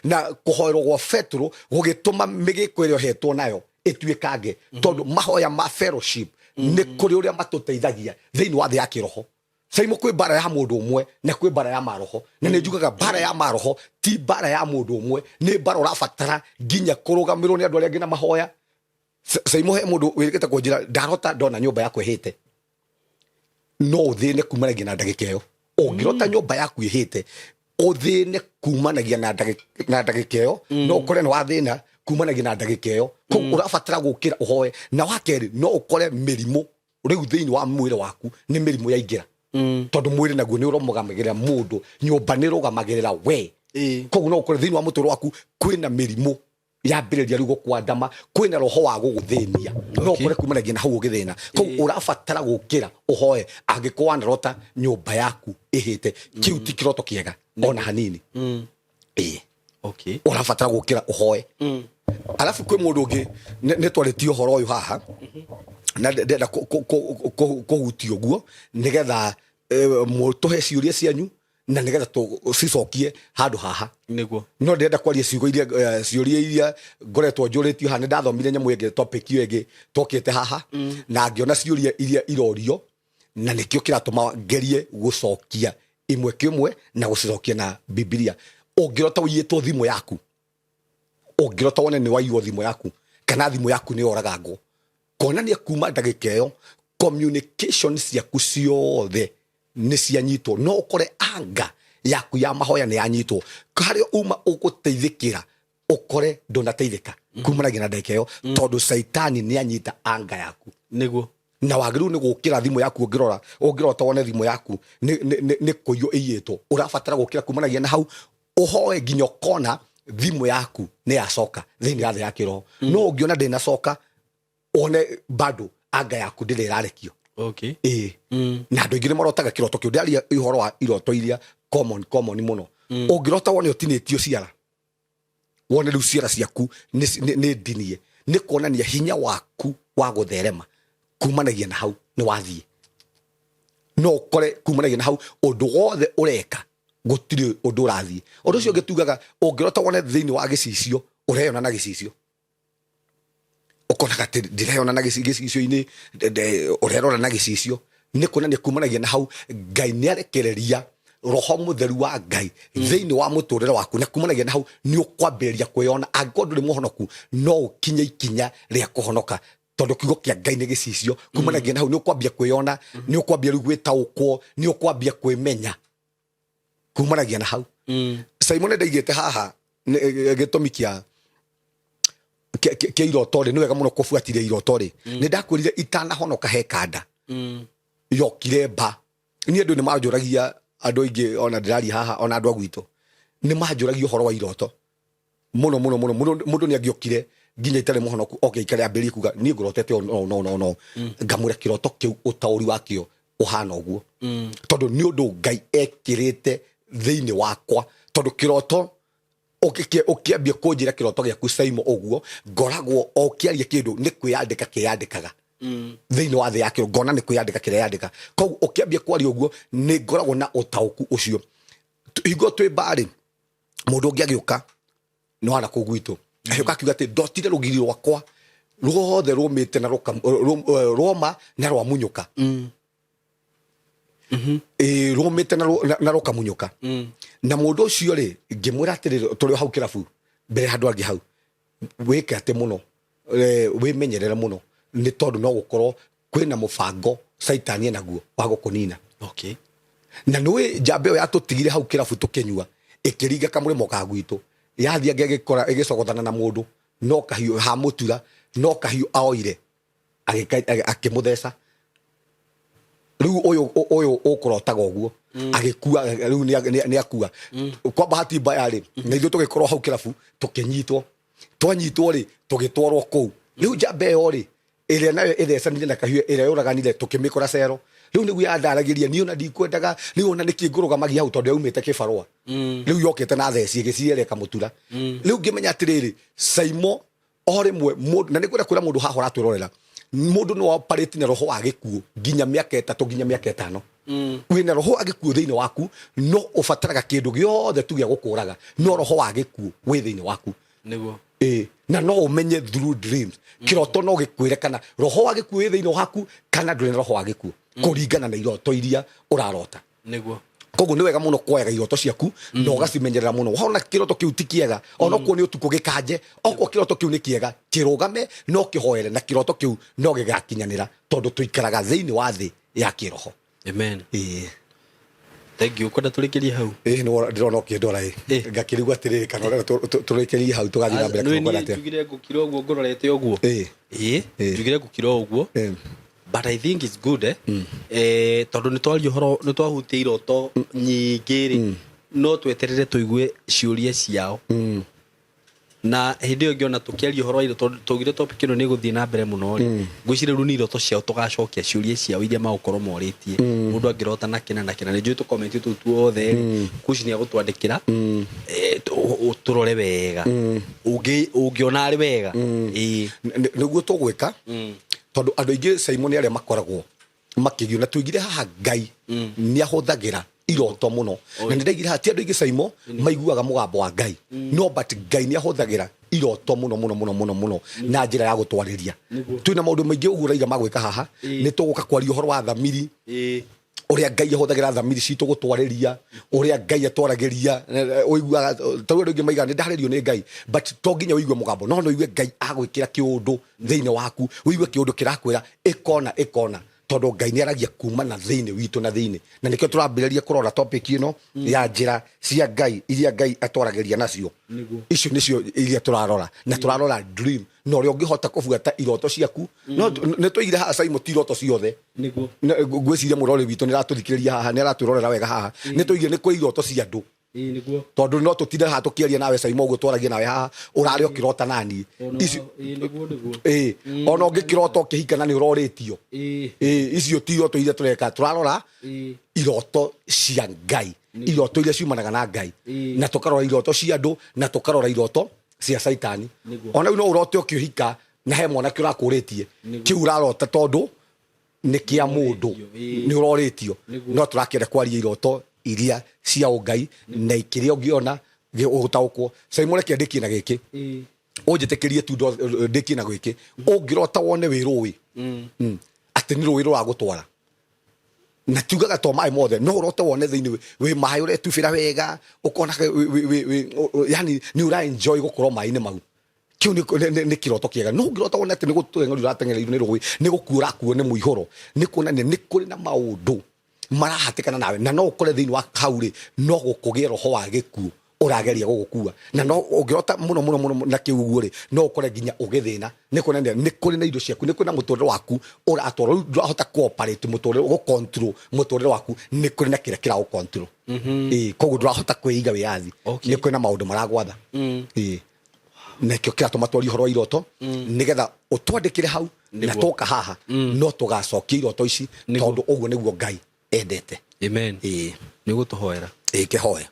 na kũhoerwo gwa Petũrũ gũgĩtũma mĩgĩko ĩrĩa ohetwo nayo ĩtuĩkange, tondũ mahoya ma fellowship nĩ kũrĩ ũrĩa matũteithagia thĩinĩ wa thĩ ya kĩroho. Saimo, kwĩ mbara ya mũndũ ũmwe na kwĩ mbara ya maroho, na nĩ njugaga mbara ya maroho ti mbara ya mũndũ ũmwe, nĩ mbara ũrabatara nginya kũrũgamĩrwo nĩ andũ arĩa angĩ na mahoya. Saimo, he mũndũ wĩrĩgĩte kũnjĩra, "Ndarota ndona nyũmba yakwa ĩhĩte." No ũthĩne kumanagia na ndagĩka ĩyo. Ũngĩrota nyũmba yaku ĩhĩte, ũthĩne kumanagia na ndagĩka ĩyo. No ũkore nĩ wathĩna kumanagia na ndagĩka ĩyo. Koguo ũrabatara gũkĩra ũhoe. Na wa kerĩ, no ũkore mĩrimũ rĩu thĩinĩ wa mwĩrĩ waku, nĩ mĩrimũ yaingĩra, tondũ mwĩrĩ naguo nĩ ũrũgamagĩrĩra mũndũ, nyũmba nĩ ĩrũgamagĩrĩra we. Koguo no ũkore thĩinĩ wa mũtũrĩre waku kwĩna mĩrimũ yambĩrĩria rĩu gũkwandama, kwĩna roho wa gũgũthĩnia, no ũkore kumanagia na hau ũgĩthĩna. Koguo ũrabatara gũkĩra ũhoe angĩkorwo wanarota nyũmba yaku ĩhĩte. Kĩu ti kĩroto kĩega ona hanini. Ĩĩ. Ũrabatara gũkĩra ũhoe. Alafu kwĩ mũndũ ũngĩ nĩ twarĩtie ũhoro ũyũ haha, na ndĩrenda kũhutia ũguo nĩgetha mũtũhe ciũria cianyu. Na nĩgetha tũcicokie handũ haha. Nĩguo. No ndĩrenda kwaria ciugo iria, ciũria iria ngoretwo njũrĩtio haha. Nĩ ndathomire nyamũ ĩngĩ, topic ĩyo ĩngĩ twokĩte haha, na ngĩona ciũria iria irorio, na nĩkĩo kĩratũma ngerie gũcokia imwe kĩmwe na gũcicokia na Bibilia. Ũngĩrota ũiyĩtwo thimũ yaku, ũngĩrota wone nĩ waiywo thimũ yaku kana thimũ yaku nĩ yoragangwo, kuonania kuma ndagĩka ĩyo communication ciaku ciothe nĩ cianyitwo. No ũkore anga yaku ya mahoya nĩ yanyitwo, harĩa uma ũgũteithĩkĩra ũkore ndũnateithĩka kumanagia na ndagĩka ĩyo, tondũ Caitani nĩ anyita anga yaku. Na wagĩrĩirwo nĩ gũkĩra thimũ yaku. Ũngĩrora, ũngĩrota wone thimũ yaku nĩ kũiywo ĩiyĩtwo, ũrabatara gũkĩra kumanagia na hau, ũhoe nginya ũkona thimũ yaku nĩ yacoka thĩinĩ wa thĩ ya kĩroho. No ũngĩona ndĩnacoka, wone bado anga yaku ndĩrĩ ĩrarekio. Ĩĩ. Na andũ aingĩ nĩ marotaga kĩroto kĩu. Ndĩraria ũhoro wa iroto iria common, common mũno. Ũngĩrota wone ũtinĩtio ciara, wone rĩu ciara ciaku nĩ ndinie, nĩ kuonania hinya waku wa gũtherema kumanagia na hau nĩ wathiĩ. No ũkore kumanagia na hau ũndũ wothe ũreka gũtirĩ ũndũ ũrathiĩ. Ũndũ ũcio ũngĩ tugaga, ũngĩrota wone thĩinĩ wa gĩcicio, ũreyona na gĩcicio, ũkonaga atĩ ndĩreyona na gĩcicio-inĩ, ũrerora na gĩcicio, nĩ kuonania kumanagia na hau Ngai nĩ arekereria Roho Mũtheru wa Ngai thĩinĩ wa mũtũrĩre waku, na kumanagia na hau nĩ ũkwambĩrĩria kwĩyona. Angĩkorwo ndũrĩ mũhonoku, no ũkinye ikinya rĩa kũhonoka, tondũ kiugo kĩa Ngai nĩ gĩcicio. Kumanagia na hau nĩ ũkwambia kwĩyona, nĩ ũkwambia rĩu gwĩtaũkwo, nĩ ũkwambia kwĩmenya kumanagia na hau. Simon, ndaigĩte haha gĩtũmi kĩa iroto rĩ, nĩ wega mũno kũbuatĩria iroto rĩ. Nĩ ndakwĩrire itanahonoka he kanda yokire mba. Niĩ andũ nĩ manjũragia, andũ aingĩ ona ndĩraria haha, ona andũ a gwitũ nĩ manjũragia ũhoro wa iroto mũno mũno mũno mũno. Mũndũ nĩ angĩokire nginya itarĩ mũhonoku, oke ikare ambĩrĩrie kuga, "Niĩ ngũrotete ũũ no no no no." Ngamwĩra kĩroto kĩu ũtaũri wakĩo ũhana ũguo, tondũ nĩ ũndũ Ngai ekĩrĩte thĩinĩ wakwa. Tondũ kĩroto ũkĩambia kũnjĩra kĩroto gĩaku, Saimo, ũguo ngoragwo o ũkĩaria kĩndũ nĩ kwĩyandĩka kĩyandĩkaga thĩinĩ wa thĩ ya kĩro, ngona nĩ kwĩyandĩka kĩreyandĩka. Koguo ũkĩambia kwaria ũguo nĩ ngoragwo na ũtaũku ũcio. Hingo twĩ mbarĩ, mũndũ ũngĩ agĩũka nĩ wana kũu gwitũ, agĩũka akiuga atĩ ndotire rũgiri rwakwa ruothe rũmĩte na rwoma na rwamunyũka. Ĩĩ, rũmĩte na rũkamunyũka. Na mũndũ ũcio rĩ, ngĩmwĩra atĩrĩrĩ, tũrĩ o hau kĩrabu mbere ya andũ angĩ hau, wĩke atĩ mũno, wĩmenyerere mũno, nĩ tondũ no gũkorwo kwĩna mũbango Caitani enaguo wa gũkũnina. Na nĩũĩ njamba ĩyo yatũtigire hau kĩrabu tũkĩnyua, ĩkĩringa kamũrĩmo ka gwitũ, yathiĩ angĩ ĩgĩkora ĩgĩcogothana na mũndũ no kahiũ hamũtura, no kahiũ aoire akĩmũtheca. Rĩu ũyũ ũkũrotaga ũguo agĩkua, rĩu nĩ akua. Kwa bahati mbaya rĩ, na ithuĩ tũgĩkorwo hau kĩrabu, tũkĩnyitwo. Twanyitwo rĩ, tũgĩtwarwo kũu. Rĩu njamba ĩyo rĩ, ĩrĩa nayo ĩthecanire na kahiũ, ĩrĩa yũraganire, tũkĩmĩkora cero. Rĩu nĩguo yandaragĩria, niĩ ona ndikwendaga rĩu, ona nĩkĩ ngũrũgamagia hau, tondũ yaumĩte kĩbarũa. Rĩu yokĩte na theci ĩgĩciere ĩkamũtura. Rĩu ngĩmenya atĩrĩrĩ, Saimo, o rĩmwe mũndũ, na nĩngwenda kwĩra mũndũ haha ũratwĩrorera, mũndũ no operate na roho wa gĩkuũ nginya mĩaka 3 nginya mĩaka 5. Wĩna roho wa gĩkuũ thĩinĩ waku, no ũbataraga kĩndũ gĩothe tu gĩa gũkũraga, no roho wa gĩkuũ wĩ thĩinĩ waku. Ĩĩ, na no ũmenye through dreams. Kĩroto no gĩkwĩre kana roho wa gĩkuũ wĩ thĩinĩ waku kana ndũrĩ na roho wa gĩkuũ, kũringana na iroto iria ũrarota. Koguo nĩ wega mũno kuoyaga iroto ciaku na ũgacimenyerera mũno. Wona kĩroto kĩu ti kĩega, onokorwo nĩ ũtukũ, gĩkanje. Okorwo kĩroto kĩu nĩ kĩega, kĩrũgame no kĩhoere, na kĩroto kĩu no gĩgakinyanĩra, tondũ tũikaraga thĩinĩ wa thĩ ya kĩroho. Amen. Ĩĩ. Thank you. Kwenda tũrĩkĩrie hau? Ĩĩ, nĩ ndĩrona ũkĩndora ĩ. Ngakĩrigwo atĩrĩrĩ, kana ũrenda tũrĩkĩrie hau tũgathiĩ na mbere kana ũkwenda niĩ atĩa? Njugire ngũkira ũguo ngũrorete ũguo. Ĩĩ. Njugire ngũkira ũguo. But I think it's good, eh? Tondũ nĩ twaria ũhoro, nĩ twahutia iroto nyingĩ rĩ, no tweterere tũigue ciũria ciao. Na hĩndĩ ĩyo ĩngĩ ona tũkĩaria ũhoro wa iroto, twaugire topic ĩno nĩ ĩgũthiĩ na mbere mũno rĩ, ngwĩciria rĩu nĩ iroto ciao tũgacokia, ciũria ciao iria magũkorwo morĩtie, mũndũ angĩrota na kĩna na kĩna. Nĩ njũĩ tũcomment tũu tuothe rĩ, Kushi nĩ agũtwandĩkĩra, tũrore wega. Ũngĩona arĩ wega, ĩĩ. Nĩguo tũgwĩka, tondũ andũ aingĩ, Simon, arĩa makoragwo makĩgio na tuigire haha, Ngai nĩ ahũthagĩra Iroto mũno, na nĩ ndaigire haha ti andũ aingĩ, Saimo, maiguaga mũgambo wa Ngai, no but Ngai nĩ ahũthagĩra iroto mũno mũno mũno mũno mũno na njĩra ya gũtwarĩria. Twĩna maũndũ maingĩ ũguo ũraiga ma gwĩka haha. Nĩ tũgũka kwaria ũhoro wa thamiri, ũrĩa Ngai ahũthagĩra thamiri citũ gũtwarĩria, ũrĩa Ngai atwaragĩria. Ũiguaga tarĩu andũ aingĩ maigaga nĩ ndarĩrio nĩ Ngai, but to nginya ũigue mũgambo, no ũigue Ngai agwĩkĩra kĩũndũ thĩinĩ waku, ũigue kĩũndũ kĩrakwĩra ĩkona ĩkona, tondũ Ngai nĩ aragia kuma na thĩinĩ witũ na thĩinĩ. Na nĩkĩo tũrambĩrĩria kũrora topic ĩno ya njĩra cia Ngai iria Ngai atwaragĩria nacio. Icio nĩcio iria tũrarora, na tũrarora dream na ũrĩa ũngĩhota kũbuata iroto ciaku. No nĩ tũigire haha, Simon, ti iroto ciothe. Ngwĩciria mũrori witũ nĩ aratũthikĩrĩria haha, nĩ aratwĩrorera wega haha. Nĩ tũigire nĩ kwĩ iroto cia andũ, tondũ no tũtinde haha tũkĩaria nawe, Simon, ũguo twaragia nawe haha, ũrarĩ ũkĩrota naniĩ. Ĩĩ, ona ũngĩkĩrota ũkĩhika na nĩ ũrorĩtio. Ĩĩ, icio ti iroto iria tũreka. Tũrarora iroto cia Ngai, iroto iria ciumanaga na Ngai, na tũkarora iroto cia andũ, na tũkarora iroto cia Caitani. Ona rĩu no ũrote ũkĩhika na he mwanake ũrakũrĩtie. Kĩu ũrarota tondũ nĩ kĩa mũndũ, nĩ ũrorĩtio. No tũrakĩenda kwaria iroto iria cia ũngai na kĩrĩa ũngĩona ũgũtaũkwo. Simon, reke ndĩkie na gĩkĩ, ũnjĩtĩkĩrie tu ndĩkie na gĩkĩ. Ũngĩrota wone wĩ rũĩ, atĩ nĩ rũĩ rũragũtwara, na tiugaga to maĩ mothe, no ũrote wone thĩinĩ wĩ maĩ ũretubĩra wega, ũkona yani nĩ ũra enjoy gũkorwo maĩ-inĩ mau, kĩu nĩ kĩroto kĩega. No ũngĩrota wone atĩ nĩ gũteng'erio ũrateng'ereirwo nĩ rũĩ, nĩ gũkuo ũrakuo nĩ mũihũro, nĩ kuonania nĩ kũrĩ na maũndũ marahatĩkana nawe, na no ũkore thĩinĩ wa hau rĩ, no gũkũgĩe roho wa gĩkuũ ũrageria gũgũkua. Na no ũngĩrota mũno mũno mũno na kĩu ũguo rĩ, no ũkore nginya ũgĩthĩna. Nĩ kuonania nĩ kũrĩ na indo ciaku, nĩ kũrĩ na mũtũrĩre waku ũratwarwo. Rĩu ndũrahota kũoperate mũtũrĩre, gũcontrol mũtũrĩre waku, nĩ kũrĩ na kĩrĩa kĩraũcontrol. Ĩĩ, koguo ndũrahota kwĩiga wĩyathi. Nĩ kũrĩ na maũndũ maragwatha. Ĩĩ, nakĩo kĩratũma twarie ũhoro wa iroto, nĩgetha ũtwandĩkĩre hau na twoka haha no tũgacokia iroto ici, tondũ ũguo nĩguo Ngai endete. Amen. Ĩĩ. Nĩ gũtũhoera. Ĩĩ, kĩhoya.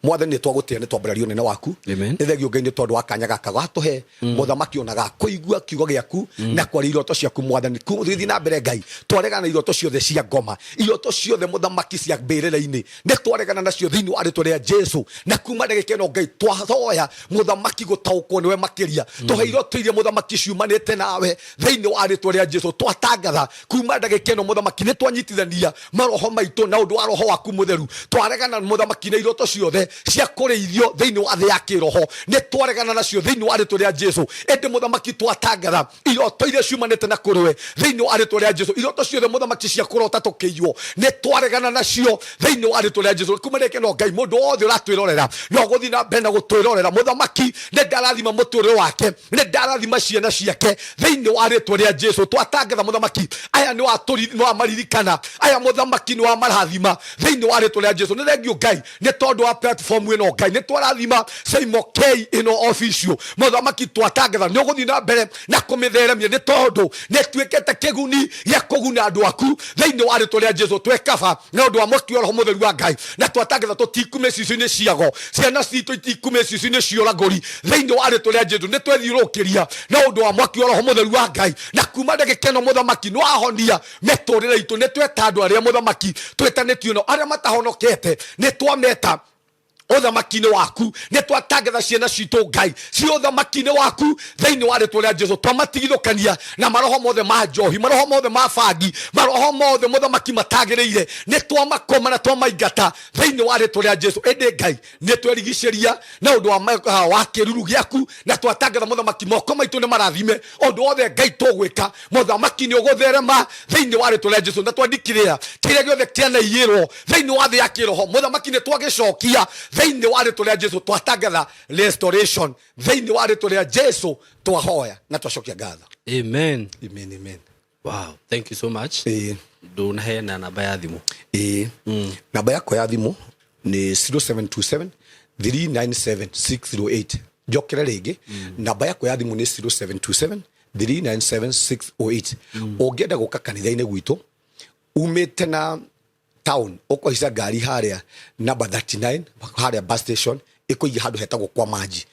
Mwathani, nĩ twagũtĩa, nĩ twambararia ũnene waku. Amen. Nĩ thengio, Ngai, nĩ tondũ wa kanya gaka gatũhe, mũthamaki, ona ga kũigua kiugo gĩaku na kwaria iroto ciaku. Mwathani, tũgĩthiĩ na mbere, Ngai, twaregana na iroto ciothe cia ngoma, iroto ciothe, mũthamaki, cia mbĩrĩra-inĩ, nĩ twaregana nacio thĩinĩ wa rĩtwa rĩa Jesu. Na kuma ndagĩka ĩno, Ngai, twahoya, mũthamaki, gũtaũkwo nĩwe makĩria. Tũhe iroto iria, mũthamaki, ciumanĩte nawe thĩinĩ wa rĩtwa rĩa Jesu. Twatangatha kuma ndagĩka ĩno, mũthamaki, nĩ twanyitithania maroho maitũ na ũndũ wa Roho waku Mũtheru. Twaregana, mũthamaki, na iroto ciothe cia kũrĩithio thĩinĩ wa thĩ ya kĩroho, nĩ twaregana nacio thĩinĩ wa rĩtwa rĩa Jesu. Ĩndĩ, mũthamaki, twatangatha iroto iria ciumanĩte na kũrĩwe thĩinĩ wa rĩtwa rĩa Jesu. Iroto ciothe, mũthamaki, cia kũrota tũkĩiywo, nĩ twaregana nacio thĩinĩ wa rĩtwa rĩa Jesu. Kuma rĩngĩ no Ngai, mũndũ wothe ũratwĩrorera no gũthiĩ na mbere na gũtwĩrorera, mũthamaki, nĩ ndarathima mũtũrĩre wake, nĩ ndarathima ciana ciake thĩinĩ wa rĩtwa rĩa Jesu. Twatangatha, mũthamaki, aya nĩ wamaririkana, aya, mũthamaki, nĩ wamarathima thĩinĩ wa rĩtwa rĩa Jesu. Nĩ thengio, Ngai, nĩ tondũ wa platform ĩno. Ngai, nĩ twarathima Simon K ĩno official. Mũthamaki, twatangatha nĩ ũgũthiĩ na mbere na kũmĩtheremia, nĩ tondũ nĩ ĩtuĩkĩte kĩguni gĩa kũguna andũ aku thĩinĩ wa rĩtwa rĩa Jesu. Twekaba na ũndũ wa mwaki wa Roho Mũtheru wa Ngai, na twatangatha tũtikume cicio-inĩ ciago, ciana citũ itikume cicio-inĩ cia ũragũri thĩinĩ wa rĩtwa rĩa Jesu. Nĩ twethiũrũrũkĩria na ũndũ wa mwaki wa Roho Mũtheru wa Ngai, na kuma ndagĩka ĩno, mũthamaki, nĩ wahonia mĩtũrĩre itũ. Nĩ tweta andũ arĩa, mũthamaki, twĩtanĩtio nao, arĩa matahonokete, nĩ twameta ũthamaki-inĩ waku. Nĩ twatangatha ciana citũ, Ngai, ci ũthamaki-inĩ waku thĩinĩ wa rĩtwa rĩa Jesu. Twamatigithũkania na maroho mothe ma njohi, maroho mothe ma bangi, maroho mothe, mũthamaki, matagĩrĩire. Nĩ twamakoma na twamaingata thĩinĩ wa rĩtwa rĩa Jesu. Ĩndĩ, Ngai, nĩ twerigicĩria na ũndũ wa kĩruru gĩaku, na twatangatha, mũthamaki, moko maitũ nĩ marathime. Ũndũ wothe, Ngai, tũgwĩka, mũthamaki, nĩ ũgũtherema thĩinĩ wa rĩtwa rĩa Jesu. Na twandikĩrĩra kĩrĩa gĩothe kĩanaiyĩrwo thĩinĩ wa thĩ ya kĩroho, mũthamaki, nĩ twagĩcokia thĩinĩ wa rĩtwa rĩa Jesu. Twatangatha restoration thĩinĩ wa rĩtwa rĩa Jesu. Twahoya na twacokia ngatho. Amen. Amen, amen. Wow, thank you so much. Ndũnaheana namba ya thimũ. Ĩĩ, namba yakwa ya thimũ nĩ 0727 397 608. Njokere rĩngĩ, namba yakwa ya thimũ nĩ 0727 397 608. Ũngĩenda gũka kanitha-inĩ gwitũ, umĩte na town, ũkũhaica ngari harĩa number 39, harĩa bus station ĩkũiga handũ hetagwo kwa Maji.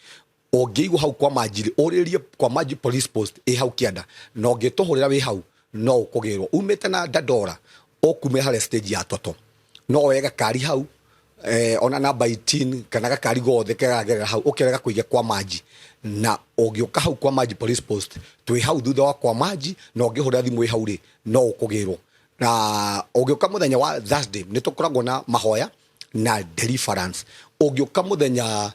Ũngĩigwo hau kwa Maji rĩ, ũrĩrie kwa Maji police post ĩ hau kĩanda, na ũngĩtũhũrĩra wĩ hau no ũkũgĩrwo. Umĩte na Dandora, ũkumĩra harĩa stage ya Toto. No woe gakari hau, ona namba 18 kana gakari gothe karagerera hau, ũkerega kũiga kwa maji, na ũngĩũka hau kwa maji police post, twĩ hau thutha wa kwa maji, na ũngĩhũra thimũ ĩ hau rĩ, no ũkũgĩrwo. Na ũngĩũka mũthenya wa Thursday, nĩ tũkoragwo na mahoya na deliverance. Ũngĩũka mũthenya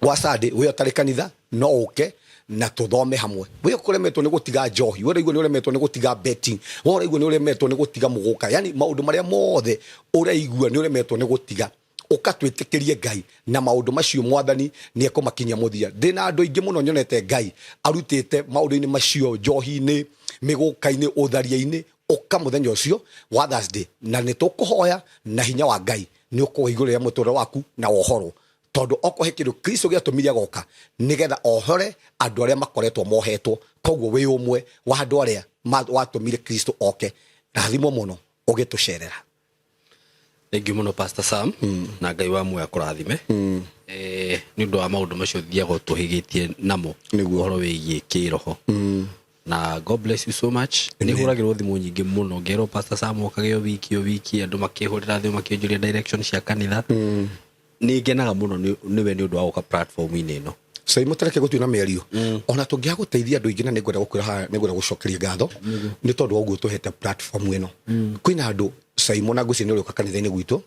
wa Sunday, wĩ ũtarĩ kanitha, no ũke na tũthome hamwe. We ũremetwo nĩ gũtiga njohi, we ũraigua nĩ ũremetwo nĩ gũtiga betting, we ũraigua nĩ ũremetwo nĩ gũtiga mũgũka, yani maũndũ marĩa mothe ũraigua nĩ ũremetwo nĩ gũtiga, ũka twĩtĩkĩrie Ngai na maũndũ macio Mwathani nĩ ekũmakinyia mũthia. Ndĩna andũ aingĩ mũno nyonete Ngai arutĩte maũndũ-inĩ macio, njohi-inĩ, mĩgũka-inĩ, ũtharia-inĩ. Ũka mũthenya ũcio wa Thursday na nĩ tũkũhoya, na hinya wa Ngai nĩ ũkũgĩa igũrũ rĩa mũtũrĩre waku na wohorwo, tondũ okorwo he kĩndũ Kristo gĩatũmire agoka nĩgetha ohore andũ arĩa makoretwo mohetwo. Koguo wĩ ũmwe wa andũ arĩa watũmire Kristo oke. Rathimwo mũno ũgĩtũcerera. Thank you mũno, Pastor Sam, na Ngai wa muoyo akũrathime nĩ ũndũ wa maũndũ macio thiaga ũtũhĩgĩtie namo ũhoro wĩgiĩ kĩroho, na God bless you so much. Nĩ hũragĩrwo thimũ nyingĩ mũno ngerwo Pastor Sam okage o wiki o wiki, andũ makĩhũrĩra thimũ makĩnjũria direction cia kanitha. Nĩ ngenaga mũno nĩwe nĩ ũndũ wa gũka platform-inĩ ĩno. Cai mũtareke gũtue na mĩario, ona tũngĩaga gũteithia andũ aingĩ, na nĩ ngwenda gũkwĩra haha, nĩ ngwenda gũcokeria ngatho nĩ tondũ wa ũguo tũhete platform ĩno. Kwĩna andũ, Saimo, na ngwĩciria nĩ ũrĩũka kanitha-inĩ gwitũ,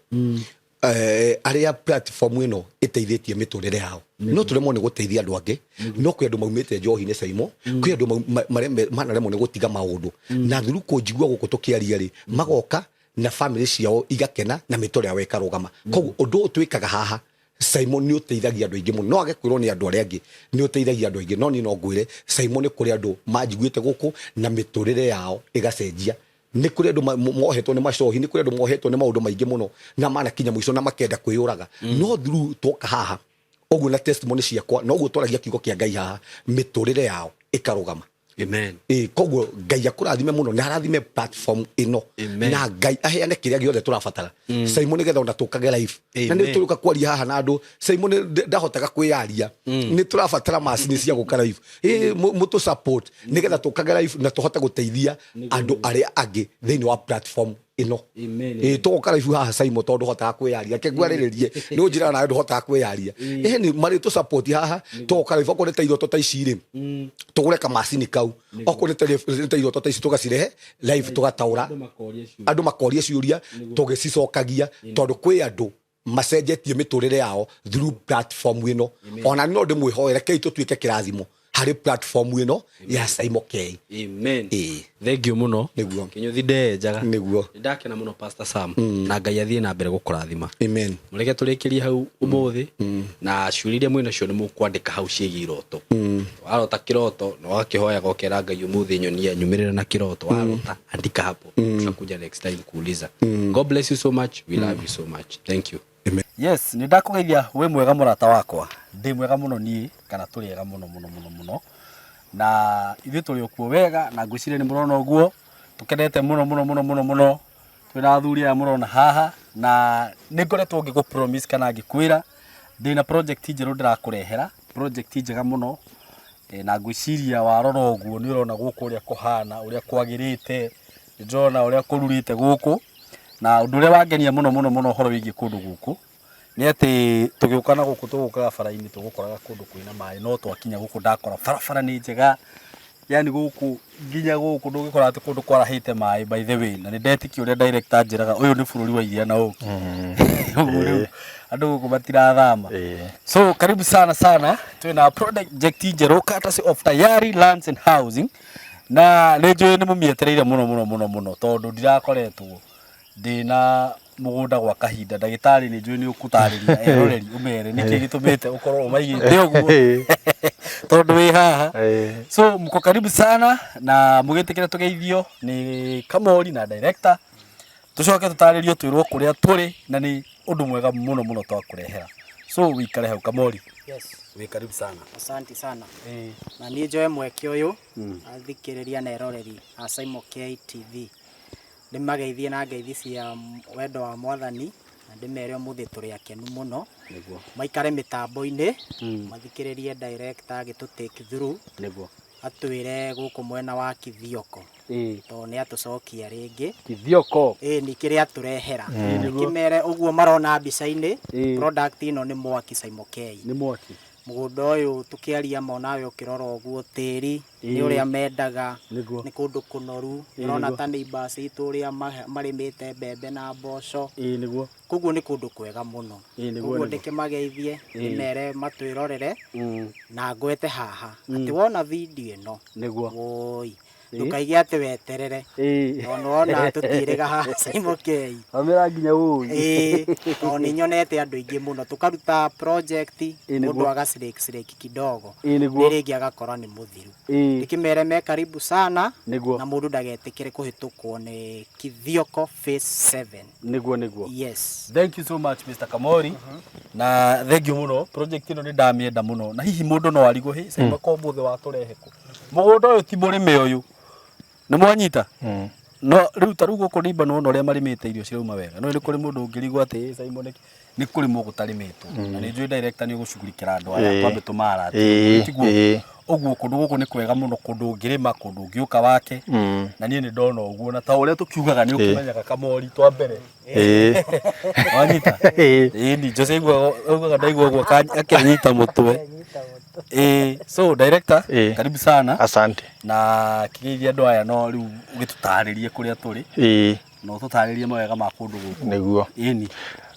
arĩa platform ĩno ĩteithĩtie mĩtũrĩre yao. No tũremwo nĩ gũteithia andũ angĩ, no kwĩ andũ maumĩte njohi-inĩ, Saimo, kwĩ andũ manaremwo nĩ gũtiga maũndũ, na through kũnjigua gũkũ tũkĩaria rĩ, magoka na family ciao igakena na mĩtũrĩre yao ĩkarũgama. Koguo ũndũ ũyũ twĩkaga haha, Simon, nĩ ũteithagia andũ aingĩ mũno. No age kwĩrwo nĩ andũ arĩa angĩ nĩ ũteithagia andũ aingĩ, no niĩ no ngwĩre, Simon, nĩ kũrĩ andũ manjiguĩte gũkũ na mĩtũrĩre yao ĩgacenjia. Nĩ kũrĩ andũ mohetwo nĩ macohi, nĩ kũrĩ andũ mohetwo nĩ maũndũ maingĩ mũno na manakinya mũico na makenda kwĩyũraga, no through twoka haha ũguo na testimony ciakwa na ũguo twaragia kiugo kĩa Ngai haha, mĩtũrĩre yao ĩkarũgama. Amen. Ĩ koguo Ngai akũrathime mũno na arathime platform ĩno. Amen. Na Ngai aheane kĩrĩa gĩothe tũrabatara, Simon, nĩgetha ona tũkage live na nĩ Amen. tũrũka kwaria haha na andũ. Simon, ndahotaga kwĩyaria, nĩ tũrabatara macini cia gũka live. Ĩ mũtũ support nĩgetha tũkage live na tũhote gũteithia andũ arĩa angĩ thĩinĩ wa platform ĩno. Amen. Ĩ tũgoka live haha, Simon, tondũ ndũhotaga kwĩyaria, ke ngwarĩrĩrie nĩ ũnjĩraga nawe ndũhotaga kwĩyaria. Ĩ nĩ marĩ tũ support haha, tũgoka live, okorwo nĩ ta iroto ta ici rĩ, tũgũre kamacini kau, okorwo nĩ ta iroto ta ici, tũgacirehe live, tũgataũra. Andũ makoria ciũria. Andũ makoria ciũria tũgĩcicokagia, tondũ kwĩ andũ macenjetie mĩtũrĩre yao through platform ĩno. Ona no ndĩmwĩhoere kei tũtuĩke kĩrathimo harĩ platform ĩno ya Simon K. Amen. Ĩĩ. Thank you mũno. Nĩguo. Kĩnyũthi ndenjaga. Nĩguo. Nĩ ndakena mũno, Pastor Sam, na Ngai athiĩ na mbere gũkũrathima. Amen. Mũreke tũrĩkĩrie hau ũmũthĩ, na ciũria iria mwĩnacio nĩ mũkwandĩka hau ciĩgiĩ iroto. Warota kĩroto na wakĩhoyaga ũkera Ngai ũmũthĩ nyonia nyumĩrĩra na kĩroto warota, andika hapo, tutakuja next time kuuliza. God bless you so much. We love you so much. Thank you. Amen. Yes, nĩ ndakũgeithia. Wĩ mwega mũrata wakwa? Ndĩ mwega mũno niĩ, kana tũrĩ ega mũno mũno mũno mũno, na ithuĩ tũrĩ o kuo wega, na ngwĩciria nĩ mũrona ũguo tũkenete mũno mũno mũno mũno mũno. Twĩna athuri aya mũrona haha, na nĩ ngoretwo ngĩkũ promise kana ngĩkwĩra ndĩna project njerũ ndĩrakũrehera, project njega mũno. Na ngwĩciria warora ũguo nĩ ũrona gũkũ ũrĩa kũhana, ũrĩa kwagĩrĩte, nĩ ndĩrona ũrĩa kũrurĩte gũkũ. Na ũndũ ũrĩa wangenia mũno mũno mũno ũhoro wĩgiĩ kũndũ gũkũ nĩ atĩ tũgĩũka na gũkũ, tũgũkaga bara-inĩ, tũgũkoraga kũndũ kwĩna maĩ, no twakinya gũkũ ndakora barabara nĩ njega, yani gũkũ nginya gũkũ ndũngĩkora atĩ kũndũ kwarahĩte maĩ. By the way, na nĩ ndetĩkia ũrĩa director anjĩraga, ũyũ nĩ bũrũri wa iria na ũkĩ. Ũguo rĩu andũ gũkũ matirathama. So karibu sana sana, twĩna project njerũ courtesy of Tayari Lands and Housing, na nĩ njũĩ nĩ mũmĩetereire mũno mũno mũno mũno, tondũ ndirakoretwo ndĩna mũgũnda gwa kahinda. Ndagĩtarĩ, nĩ njũĩ nĩ ũkũtarĩria eroreri, ũmere nĩkĩ gĩtũmĩte ũkorwo ũmaigĩte ũguo, tondũ wĩ haha. So mko karibu sana, na mũgĩtĩkĩre tũgeithio nĩ Kamori na director, tũcoke tũtarĩrio, twĩrwo kũrĩa tũrĩ, na nĩ ũndũ mwega mũno mũno twakũrehera. So wĩikare hau, Kamori. Yes. Wĩ karibu sana. Asante sana. Na niĩ njoe mweke ũyũ athikĩrĩria na eroreri a Simon K TV, ndĩmageithie na ngeithi cia wendo wa Mwathani, na ndĩmere ũmũthĩ tũrĩ akenu mũno. Maikare mĩtambo-inĩ, mathikĩrĩrie director agĩtũ take through. Atwĩre gũkũ mwena wa Kithioko. Tondũ nĩ atũcokia rĩngĩ. Kithioko. Ĩĩ nĩ kĩrĩa atũrehera. Kĩmere ũguo marona mbica-inĩ, product ĩno nĩ mwaki Saimo K. Nĩ mwaki. Mũgũnda ũyũ tũkĩaria ma onawe ũkĩrora ũguo tĩri nĩ ũrĩa mendaga, nĩ kũndũ kũnoru, ũrona ta neighbours itũ ũrĩa marĩmĩte mbembe na mboco. Ĩĩ nĩguo. Koguo nĩ kũndũ kwega mũno. Ĩĩ nĩguo. Koguo ndĩkĩmageithie, ndĩmere matwĩrorere na ngwete haha atĩ wona video ĩno, Nĩguo. woi, ndũkaige atĩ weterere. Tondũ wona tũtiĩrĩga haha Saimo K. Wamĩra nginya ũĩ. Ĩĩ, tondũ nĩ nyonete andũ aingĩ mũno tũkaruta project mũndũ aga slake slake kidogo. Ĩĩ nĩguo. Nĩ rĩngĩ agakora nĩ mũthiru. Ĩĩ. Ndĩkĩmere me karibu sana. Nĩguo. Na mũndũ ndagetĩkĩre kũhĩtũkwo nĩ Kithioko phase 7. Nĩguo nĩguo. Yes. Thank you so much Mr. Kamori. Na thank you mũno. Project ĩno nĩ ndamĩenda mũno. Na hihi mũndũ no arigwo hĩ Saimo ko ũmũthĩ watũrehe kũ? Mũgũnda ũyũ ti mũrĩme ũyũ. Nĩ mwanyita? No rĩu ta rĩu gũkũ nĩimba nĩwona ũrĩa marĩmĩte irio cirauma wega. No nĩ kũrĩ mũndũ ũngĩrigwo atĩ ĩ Saimo nĩkĩ? Nĩ kũrĩmwo gũtarĩmĩtwo. Na nĩ njũĩ director nĩ ũgũcugurikĩra andũ aya twambe tũmarathime. Tiguo? Ũguo kũndũ gũkũ nĩ kwega mũno, kũndũ ũngĩrĩma, kũndũ ũngĩũka wake. Na niĩ nĩ ndona ũguo, na ta ũrĩa tũkiugaga nĩ ũkĩmenyaga Kamori twa mbere. Wanyita? Ĩĩ ni Jose aiguaga ndaigua ũguo akĩnyita mũtwe. Ĩĩ, so director, karibu sana. Asante. Na kĩgeithie andũ aya no rĩu ũgĩtũtarĩrie kũrĩa tũrĩ. Na ũtũtarĩrie mawega ma kũndũ gũkũ. Nĩguo. Ĩni.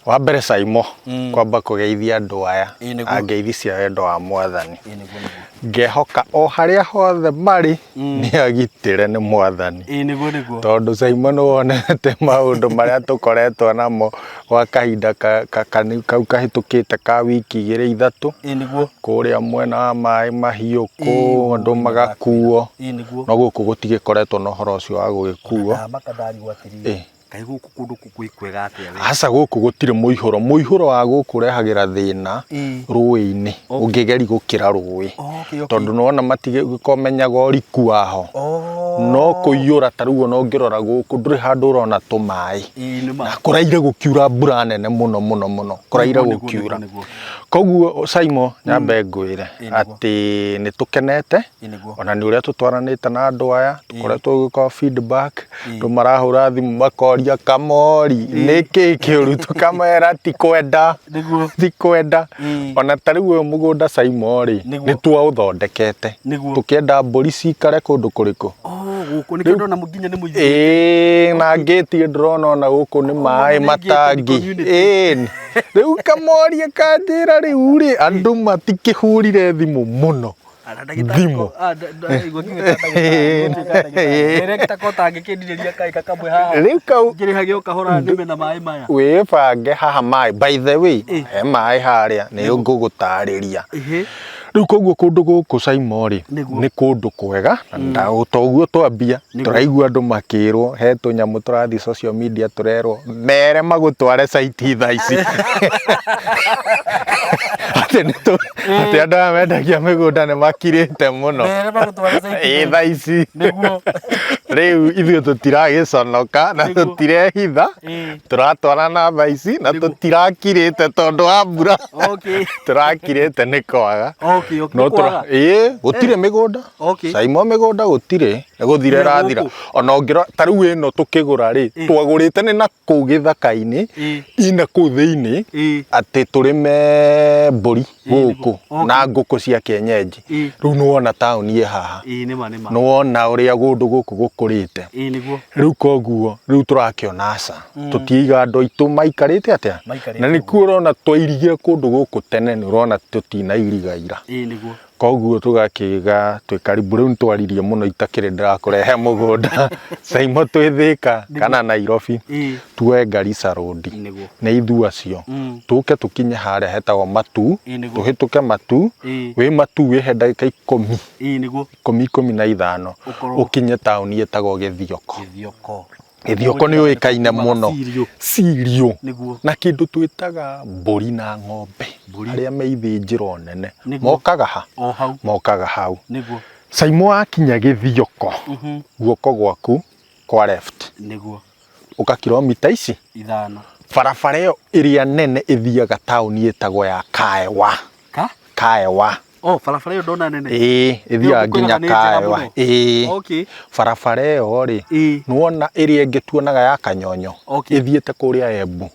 Wa mbere Saimo, kwamba kũgeithia andũ aya Ĩĩ nĩguo. a ngeithi cia wendo wa Mwathani. Ĩĩ nĩguo nĩguo. Ngehoka o harĩa hothe marĩ nĩ agitĩre nĩ Mwathani. Ĩĩ nĩguo nĩguo. Tondũ Saimo nĩ wonete maũndũ marĩa tũkoretwo namo gwa kahinda kau kahĩtũkĩte ka wiki igĩrĩ ithatũ. Ĩĩ nĩguo. Kũrĩa mwena wa maĩ mahiũ kũ andũ magakuo. Ĩĩ nĩguo. No gũkũ gũtigĩkoretwo na ũhoro ũcio wa gũgĩkuo. Ndamaka ndarigwo atĩrĩrĩ. Kaĩ gũkũ kũndũ gwĩ kwega atĩa we? Aca gũkũ gũtirĩ mũihũro. Mũihũro wa gũkũ ũrehagĩra thĩna rũĩ-inĩ ũngĩgeri gũkĩra rũĩ. Tondũ nĩwona matigĩkomenyaga ũriku waho. No kũiyũra ta rĩu ona ũngĩrora gũkũ ndũrĩ handũ ũrona tũmaĩ. Na kũraire gũkiura mbura nene mũno mũno mũno. Kũraire gũkiura. Koguo Saimo nyambe ngwĩre atĩ nĩ tũkenete ona nĩ ũrĩa tũtwaranĩte na andũ aya tũkoretwo tũgĩka feedback. Andũ marahũra thimũ makoria Kamori nĩkĩ kĩũru, tũkamera ti kwenda, ti kwenda. Ona ta rĩu ũyũ mũgũnda Saimo rĩ, nĩ twaũthondekete tũkĩenda mbũri cikare kũndũ kũrĩkũ. Gũkũ nĩkĩo ndona nginya nĩ mũirĩtu. Ĩĩ, na ngĩti ndĩrona ona gũkũ nĩ maĩ matangi. Ĩĩ, rĩu Kamori akanjĩra rĩu rĩ, andũ matikĩhũrire thimũ mũno. Thimũ. Rĩu kau wĩbange haha maĩ, by the way, he maĩ harĩa nĩ ngũgũtarĩria. Rĩu koguo kũndũ gũkũ Saimo rĩ, nĩ kũndũ kwega na toguo twambia tũraigua andũ makĩrwo he tũnyamũ tũrathiĩ social media tũrerwo mere magũtware site thaa ici. Atĩ atĩ andũ aya mendagia mĩgũnda nĩ makirĩte mũno. Ĩĩ thaa ici. Rĩu ithuĩ tũtiragĩconoka na tũtirehitha, tũratwarana thaa ici na tũtirakirĩte tondũ wa mbura. Tũrakirĩte nĩ kwaga. No ĩĩ gũtirĩ mĩgũnda. Saimo mĩgũnda gũtirĩ, nĩ gũthira ĩrathira. Ona ũngĩrora ta rĩu ĩno tũkĩgũra rĩ, twagũrĩte nĩ na kũu gĩthaka-inĩ, ina kũu thĩinĩ, atĩ tũrĩme mbũri gũkũ na ngũkũ cia kienyeji. Rĩu nĩwona taũni ĩ haha. Nĩwona ũrĩa kũndũ gũkũ gũkũrĩte. Rĩu koguo rĩu tũrakĩona aca. Tũtiiga andũ aitũ maikarĩte atĩa? Na nĩkuo ũrona twairigire kũndũ gũkũ tene, nĩ ũrona tũtinairiga ira. Koguo tũgakĩiga twĩ karibu. Rĩu nĩtwaririe mũno itakĩrĩ ndĩrakũrehe mũgũnda Saimo twĩ Thĩka kana Nairobi, tuoe Garissa Road nĩ ithuĩ acio, tũke tũkinye harĩa hetagwo Matu, tũhĩtũke Matu, wĩ Matu wĩhe ndagĩka ikũmi, ikũmi 15 ũkinye taũni ĩtagwo Gĩthioko. Gĩthioko nĩ ũĩkaine mũno cirio na kĩndũ twĩtaga mbũri na ng'ombe, arĩa me ithĩnjĩro nene mokaga ha? Mokaga hau. Saimo wakinya Gĩthioko, guoko gwaku kwa left ũka kilomita ici 5, barabara ĩyo ĩrĩa nene ĩthiaga taũni ĩtagwo ya Kaewa. Kaewa. Oh, barabara ĩyo ndona nene. Ĩĩ, ĩthiaga Ĩyo nginya ngũkwĩraga nĩ njega Kaewa. mũno. Ĩĩ. Okay. Barabara ĩyo rĩ, Ĩĩ. nĩwona ĩrĩa ĩngĩ tuonaga ya Kanyonyo, Okay. ĩthiĩte kũrĩa Embu.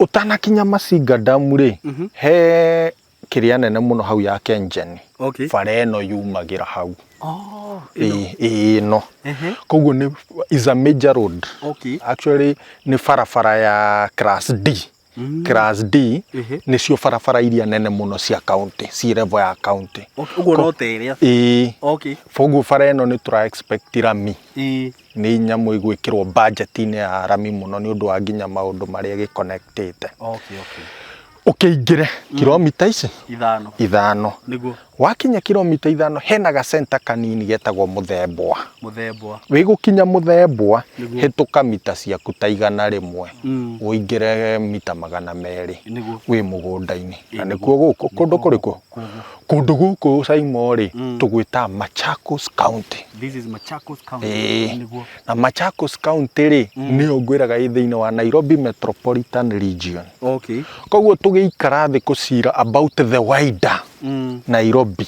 Ũtanakinya Masinga Dam rĩ, he kĩrĩa nene mũno hau ya Kengen. Okay. Bara ĩno yumagĩra hau. Oh, ĩno. Ĩĩ, ĩĩ, ĩno. Ehe. Koguo nĩ is a major road. Okay. Actually nĩ barabara ya class D. Class D Ehe. nĩcio barabara iria nene mũno cia county, ci level ya county. Okay, ũguo no ta ĩrĩa. Ĩĩ. Okay. Koguo bara ĩno nĩ tũra expect rami. Ĩĩ. Nĩ nyamũ ĩgwĩkĩrwo budget-inĩ ya rami mũno nĩ ũndũ wa nginya maũndũ marĩa ĩgĩconnectĩte. Okay, okay. Ũkĩingĩre kilomita ici Ithano. ithano. Nĩguo. Wakinya kilomita ithano hena gacenta kanini getagwo Mũthembwa. Mũthembwa. Wĩgũkinya Mũthembwa Nĩguo. hĩtũka mita ciaku ta 100 ũingĩre mita 200 Nĩguo. wĩ mũgũnda-inĩ. Na nĩkuo gũkũ kũndũ kũrĩkũ? Kũndũ gũkũ Saimo rĩ tũgwĩtaga Machakos County. This is Machakos County. Ĩĩ. Nĩguo. Na Machakos County rĩ nĩyo ngwĩraga ĩ thĩinĩ wa Nairobi Metropolitan Region. Okay. Koguo tũgĩikara thĩ kũcira about the wider Nairobi.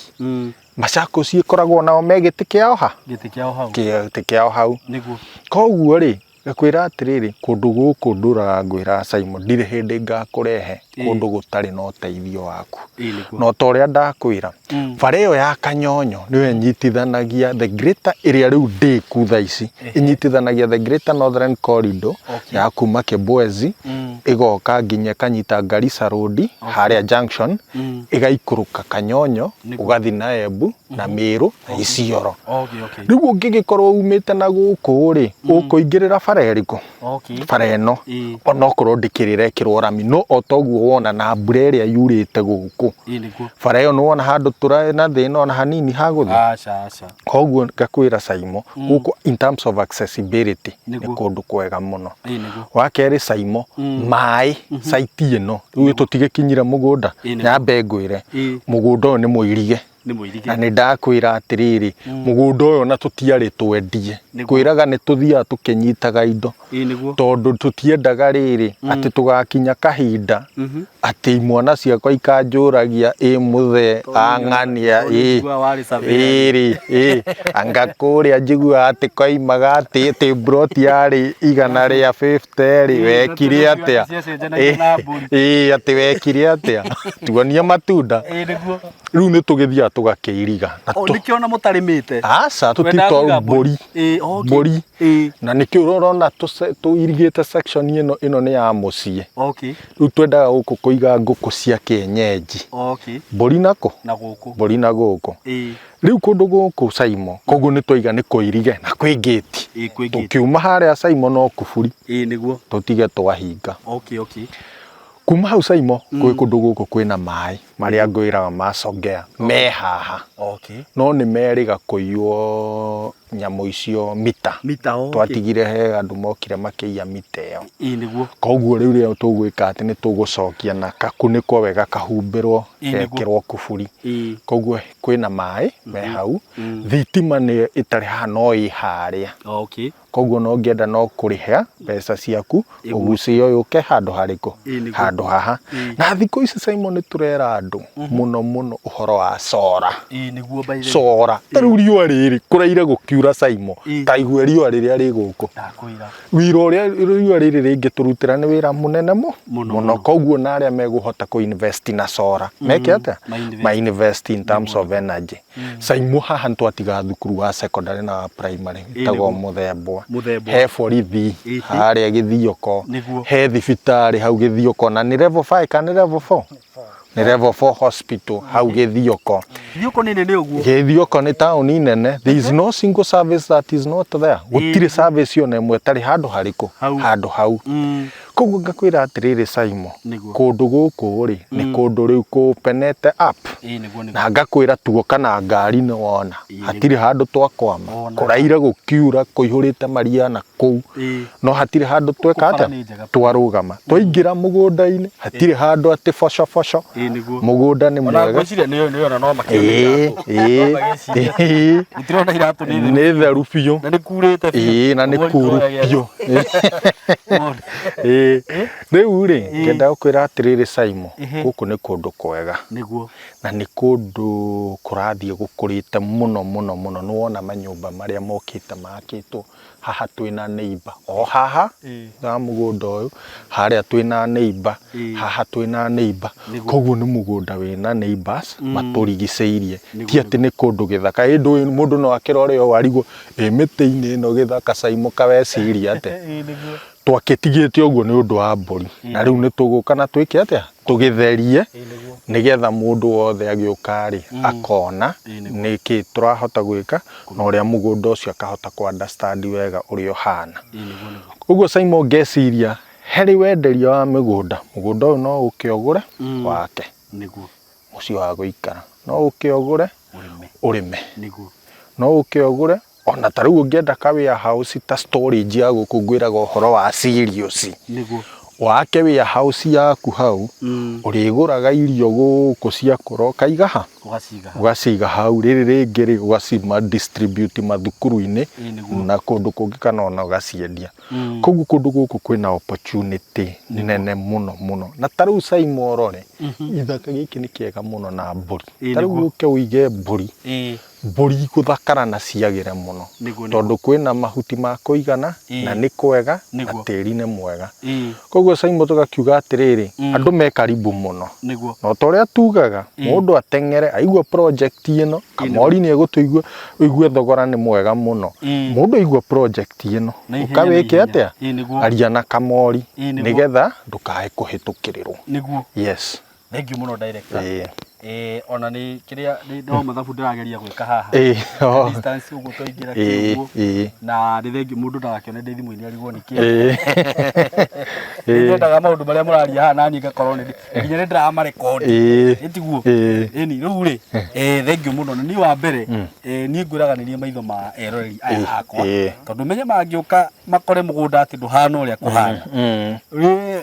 Machakos ĩkoragwo nao me gĩtĩ kĩao ha? Gĩtĩ kĩao hau. Gĩtĩ kĩao hau. Nĩguo. Koguo rĩ ngakwĩra atĩrĩrĩ kũndũ gũkũ ndũraga ngwĩra Simon ndirĩ hĩndĩ ngakũrehe kũndũ gũtarĩ na ũteithio waku. Ĩĩ, nĩguo. Na ta ũrĩa ndakwĩra bara ĩyo ya Kanyonyo nĩyo ĩnyitithanagia the greater ĩrĩa rĩu ndĩku thaa ici ĩnyitithanagia the greater northern corridor ya kuma Kibwezi ĩgoka nginya ĩkanyita Garissa Road harĩa junction ĩgaikũrũka Kanyonyo ũgathi na Embu na Meru na Isiolo. Okay, okay. Rĩu ũngĩgĩkorwo umĩte na gũkũ rĩ ũkũingĩrĩra bara ĩrĩkũ? Okay. Bara ĩno Ĩĩ. onokorwo ndĩkĩrĩ ĩrekĩrwo rami no o toguo wona na mbura ĩrĩa yurĩte gũkũ Ĩĩ, nĩguo. bara ĩyo nĩwona handũ tũrarĩ na thĩna ona hanini ha gũthiĩ. Aca, aca. Koguo ngakwĩra Saimo gũkũ in terms of accessibility nĩ Nĩguo. kũndũ kwega mũno. Ĩĩ, nĩguo. Wa kerĩ Saimo maĩ site ĩno rĩu tũtigĩkinyire mũgũnda Ĩĩ, nĩguo. nyambe ngwĩre Ĩĩ. mũgũnda ũyũ nĩ mũirige. Nĩ mũirige. Na nĩ ndakwĩra atĩrĩrĩ mũgũnda ũyũ ona tũtiarĩ twendie. Nĩguo. Kwĩraga nĩ tũthiaga tũkĩnyitaga indo. Ĩĩ, nĩguo. Tondũ tũtiendaga rĩrĩ atĩ tũgakinya kahinda atĩ imwana ciakwa ikanjũragia ĩ mũthee ang'ania tondũ ĩ njiguaga warĩ surveyor. ĩ rĩ ĩ anga kũrĩa njiguaga atĩ koimaga atĩ atĩ mburoti yarĩ 150 rĩ Ĩĩ, wekire tondũ atĩa ciacenjanagia na mbũri. ĩ atĩ wekire atĩa tuonie matunda. Ĩĩ, nĩguo. Rĩu nĩ tũgĩthiaga tũgakĩiriga na Oh, nĩkĩo ona mũtarĩmĩte. Aca Twendaga tũtito kũiga mbũri. Ĩĩ, okay. Mbũri. Ĩĩ. Na nĩkĩo ũrona tũirigĩte section ĩno ĩno nĩ ya mũciĩ. Okay. Rĩu twendaga gũkũ kũiga ngũkũ cia kĩenyenji. Okay. Mbũri nakũ? Na gũkũ. Mbũri na gũkũ. Ĩĩ. Rĩu kũndũ gũkũ Saimo koguo nĩ twaiga nĩ kũirige na kwĩ gate. Ĩĩ, kwĩ gate. Tũkiuma harĩa Saimo no kuburi. Ĩĩ, nĩguo. Tũtige twahinga. Okay, okay. Kuma hau Saimo kwĩ kũndũ gũkũ kwĩna maĩ marĩa ngwĩraga macongea me haha. Okay. No nĩ merĩga kũiywo nyamũ icio mita. Mita, okay. Twatigire he andũ mokire makĩiya mita ĩyo. Ĩĩ, nĩguo. Koguo rĩu rĩrĩa tũgwĩka atĩ nĩ tũgũcokia na kakunĩkwo wega kahumbĩrwo Ĩĩ, nĩguo. gekĩrwo kuburi. Ĩĩ. Koguo kwĩna maĩ me hau. Thitima nĩ ĩtarĩ haha no ĩ harĩa. Okay. Koguo no ũngĩenda no kũrĩha mbeca ciaku ũgucie yũke handũ harĩkũ? Ĩĩ, nĩguo. Handũ haha. Na thikũ ici Simon nĩ tũrera andũ mũno mũno ũhoro wa sora. Ĩĩ, nĩguo by the way. Sora. Ta rĩu riũa rĩrĩ kũraire gũkiura Simon. Ĩĩ. Ta igue riũa rĩrĩa rĩ gũkũ. Ndakwĩra. Wĩra ũrĩa riũa rĩrĩ rĩngĩtũrutĩra nĩ wĩra mũnene Mũno, mũno. mũno. Koguo na arĩa megũhota kũ invest na sora. Meke atĩa? Ma invest. Ma invest in terms of energy. Saimo haha nĩ twatiga thukuru wa secondary na wa primary ĩtagwo nĩguo. Mũthembwa. Mũthembwa. He borithi Ĩhĩ. harĩa Gĩthioko. Nĩguo. He thibitarĩ hau Gĩthioko na nĩ level 5 kana nĩ level 4? Nĩ level 4 hospital hau Gĩthioko. Gĩthioko nĩ nene ũguo. Gĩthioko nĩ taũni nene. There is no single service that is not there. Gũtirĩ service ona ĩmwe ĩtarĩ handũ harĩkũ? Hau. Handũ hau. Koguo ngakwĩra atĩrĩrĩ Saimo, Nĩguo. kũndũ gũkũ rĩ nĩ kũndũ rĩu kũpenete up. Ĩĩ, nĩguo, nĩguo. Na ngakwĩra tuoka na ngari nĩ wona. Hatirĩ handũ twakwama. Wona. Kũraire gũkiura kũihũrĩte maria na kũu. Ĩĩ. No hatirĩ handũ tweka Bara atĩa? nĩ njega. Twarũgama. Twaingĩra mũgũnda-inĩ hatirĩ handũ atĩ boco boco. Ĩĩ, nĩguo. Mũgũnda nĩ Ona mwega. ngwĩciria nĩ nĩ ona no makĩona Ĩĩ, iratũ. ĩĩ, No magĩciria. ĩĩ. Gũtirona iratũ nĩ theru. Nĩ theru biũ. Na nĩ kurĩte biũ. Ĩĩ, na nĩ Ũguo kuru itũragia. biũ. Wona. Ĩĩ. Ĩĩ. Rĩu rĩ, ngenda gũkwĩra atĩrĩrĩ Simon, gũkũ nĩ kũndũ kwega. Nĩguo. Na nĩ kũndũ kũrathiĩ gũkũrĩte mũno mũno mũno. Nĩ wona manyũmba marĩa mokĩte makĩtwo haha twĩna neighbor o haha wa mũgũnda ũyũ, harĩa twĩna neighbor, haha twĩna neighbor. Koguo nĩ mũgũnda wĩna neighbors matũrigicĩirie. Ti atĩ nĩ kũndũ gĩthaka. Ĩ ndũĩ mũndũ no akĩrore ũũ arigwo ĩ mĩtĩ-inĩ ĩno gĩthaka Simon kaweciria atĩa? Twakĩtigĩte ũguo nĩ ũndũ wa mbũri. Na rĩu nĩ tũgũka na twĩke atĩa? Tũgĩtherie nĩgetha mũndũ wothe agĩũka rĩ akona nĩkĩ tũrahota gwĩka na ũrĩa mũgũnda ũcio akahota kũ understand wega ũrĩa ũhana. Ũguo Simon ngeciria harĩ wenderia wa mĩgũnda, mũgũnda ũyũ no ũke ũgũre wake. Nĩguo. Mũciĩ wa gũikara. No ũke ũgũre Ũrĩme. Ũrĩme. Nĩguo. No ũke ũgũre ona ta rĩu ũngĩenda ka warehouse ta storage ya gũkũ ngwĩraga ũhoro wa cereals. Nĩguo. Wake warehouse yaku hau, ũrĩgũraga irio gũkũ ciakũra ũkaiga ha? Ũgaciga hau. Ũgaciga hau. Rĩrĩ rĩngĩ rĩ, ũgacima distribute mathukuru-inĩ na kũndũ kũngĩ kana ona ũgaciendia. Koguo kũndũ gũkũ kwĩna opportunity nene mũno mũno. Na ta rĩu Simon ũrore, gĩthaka gĩkĩ nĩ kĩega mũno na mbũri. Ta rĩu ũke ũige mbũri, mbũri igũthakara na ciagĩre mũno. Tondũ kwĩna mahuti ma kũigana na nĩ kwega na tĩri nĩ mwega. Koguo Simon tũgakiuga atĩrĩrĩ, andũ me karibu mũno. Na o ta ũrĩa tugaga, mũndũ ateng'ere aigua project ĩno, Kamori nĩ egũtũigua ũigue thogora nĩ mwega mũno. Mũndũ aigua project ĩno, ũka wĩke atĩa? Aria na Kamori nĩgetha ndũkae kũhĩtũkĩrĩrwo. Yes. Thengiũ mũno director. Ĩĩ. Eh, ona nĩ kĩrĩa no mathabu ndĩrageria gwĩka haha. Ĩĩ. Oh. Distance ũguo twaingĩra Ĩĩ, kĩũguo. ĩĩ. Na nĩ thengiũ mũndũ ndagakĩone ndĩ thimũ-inĩ arigwo nĩ kĩ. Ĩĩ. Nĩ nyendaga maũndũ marĩa mũraria haha naniĩ ngakorwo nĩ nginya nĩ ndĩramarekondi. Ĩĩ. Ĩ tiguo? Ĩĩ. Ĩni rĩu rĩ, eh, thengiũ mũno na niĩ wa mbere eh, niĩ ngwĩraga nĩ niĩ maitho ma eroreri aya Ĩĩ, akwa ĩĩ. tondũ menye mangĩũka makore mũgũnda atĩ ndũhana ũrĩa kũhana.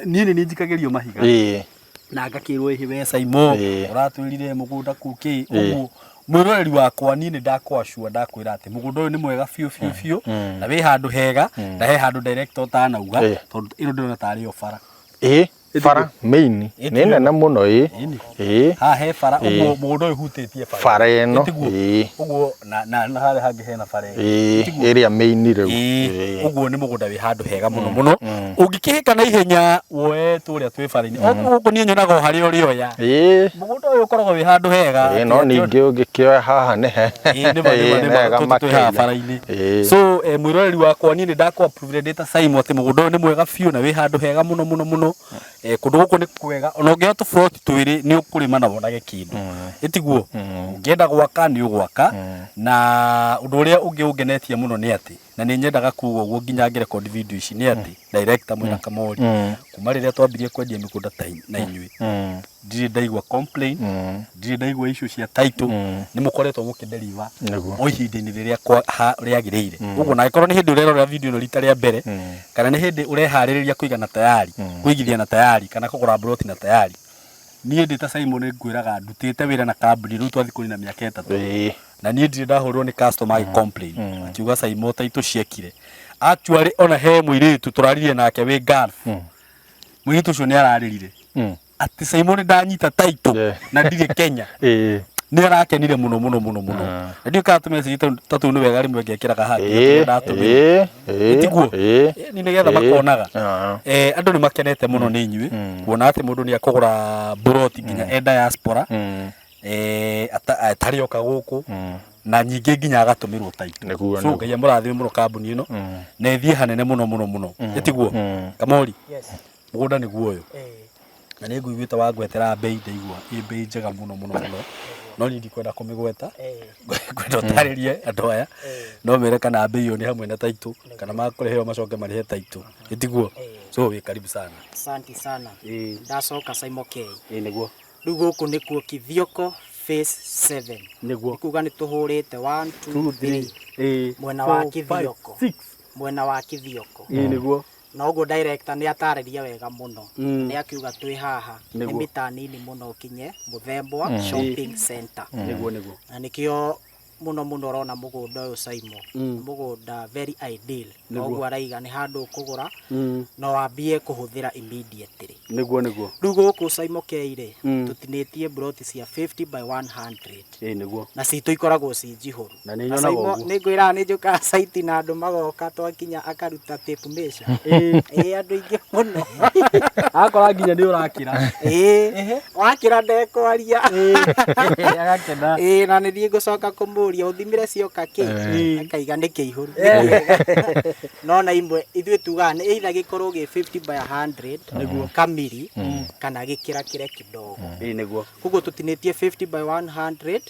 Niĩ nĩ niĩ njikagĩrio mahiga. Ĩĩ. Na ngakĩrwo ĩhĩ we Saimo ũratwĩrire mũgũnda kuu kĩ ũguo. Mwĩroreri wakwa, niĩ nĩ ndakwacua ndakwĩra atĩ mũgũnda ũyũ nĩ mwega biũ biũ biũ na wĩ handũ hega na he handũ director ũtanauga tondũ ĩno ndĩrona tarĩ yo bara. Ĩĩ, bara main nĩ nene mũno ĩĩ. Ĩĩ. Haha he bara ũguo mũgũnda ũyũ ũhutĩtie bara. Bara ĩno ĩĩ. Ũguo na na harĩa hangĩ hena bara ĩngĩ. Ĩĩ, ĩrĩa main rĩu. Ĩĩ, ũguo nĩ mũgũnda wĩ handũ hega mũno mũno. Ũngĩkĩhĩka na ihenya woe tũrĩa twĩ bara-inĩ. O gũkũ niĩ nyonaga o harĩa ũrĩoya. Ĩĩ. Mũgũnda ũyũ ũkoragwo wĩ handũ hega. Ĩĩ, no ningĩ ũngĩkĩoya haha nĩ he. Ĩĩ, nĩ ma nĩ ma nĩ ma tũtũ twĩ haha bara-inĩ. So mwĩroreri wakwa, niĩ nĩ ndakũ approve ndĩ ta Simon atĩ mũgũnda ũyũ nĩ mwega biũ na wĩ handũ hega mũno mũno mũno. Kũndũ gũkũ nĩ kwega, ona ũngĩoya tũburoti twĩrĩ nĩ ũkũrĩma na wonage kĩndũ. Ĩtiguo? Ũngĩenda gwaka nĩ ũgwaka. Na ũndũ ũrĩa ũngĩ ũngenetie mũno nĩ atĩ, na nĩ nyendaga kuga ũguo nginya ngĩrekondi video ici, nĩ atĩ director mwĩna Kamori, kuma rĩrĩa twambirie kwendia mĩgũnda ta na inyuĩ, ndirĩ ndaigua complain, ndirĩ ndaigua issue cia title, nĩ mũkoretwo mũkĩdeliver o ihinda-inĩ rĩrĩa rĩagĩrĩire. Ũguo na angĩkorwo nĩ hĩndĩ ũrerorera video ĩno rita rĩa mbere, kana nĩ hĩndĩ ũreharĩrĩria kũiga na tayari, kũigithia na tayari, kana kũgũra mburoti na tayari, niĩ ndĩ ta Simon ngwĩraga ndutĩte wĩra na kambuni rĩu twathiĩ kũnina mĩaka 3. Na niĩ ndirĩ ndahũrwo nĩ customer agĩ complain akiuga Simon title ciekire. Actually ona he mũirĩtu tũraririe nake wĩ Gulf, mũirĩtu ũcio nĩ ararĩrire atĩ Simon ndanyita title na ndirĩ Kenya. Nĩ arakenire mũno mũno mũno mũno. Na ndiũĩ kana tũmessage ta tũu nĩ wega rĩmwe ngekĩraga haha nginya ndatũmĩrwo. Tiguo? Ĩni nĩgetha makonaga. Andũ nĩ makenete mũno nĩ inyuĩ kuona atĩ mũndũ nĩ akũgũra mburoti nginya e diaspora atarĩ oka gũkũ na nyingĩ nginya agatũmĩrwo title. So Ngai amũrathime mũno kambuni ĩno na ĩthiĩ hanene mũno mũno mũno. Ĩtiguo? Kamori, mũgũnda nĩguo ũyũ. Na nĩ ngũiguĩte wangwetera mbei, ndaigua ĩ mbei njega mũno mũno mũno, no niĩ ndikwenda kũmĩgweta, ngwenda ũtarĩrie andũ aya no mere kana mbei ĩyo nĩ hamwe na title kana makũrĩhe ĩyo macoke marĩhe title. Ĩtiguo? So wĩ karibu sana. Asante sana. Ndacoka Simon K. Ĩĩ nĩguo. Rĩu gũkũ nĩkuo Kithioko phase 7. Nĩguo. Nĩ kuga nĩ tũhũrĩte 1 2 3 mwena wa Kithioko. Mwena wa Kithioko. Ĩĩ nĩguo. Na ũguo director nĩ atarĩria wega mũno. Nĩ akiuga twĩ haha nĩ mita nini mũno ũkinye Mũthembwa Shopping Center. Nĩguo nĩguo. Na nĩkĩo Mũno mũno ũrona mũgũnda ũyũ Saimo, nĩ mũgũnda very ideal. Noguo araiga nĩ handũ ũkũgũra na wambie kũhũthĩra immediately. Nĩguo nĩguo. Rĩu gũkũ Saimo K rĩ, tũtinĩtie mburoti cia 50 by 100. Ĩĩ nĩguo. Na citũ ikoragwo ci njihũru. Na nĩ Na nyonaga Saimo ũguo. nĩ ngwĩraga nĩ njũkaga site na andũ magoka twakinya akaruta tape measure. Ĩĩ andũ aingĩ mũno. Akora nginya nĩ ũrakĩra. Ĩĩ wakĩra ndekwaria. Agakena. Ĩĩ na nĩ niĩ ngũcoka kũmũria ũthimire cioka kĩ, akaiga nĩ kĩihũru. No na imwe ithuĩ tugaga nĩ either gĩkorwo gĩ 50 by 100 kamiri kana gĩkĩrakĩre kidogo. Ĩĩ nĩguo. Koguo tũtinĩtie 50 by 100,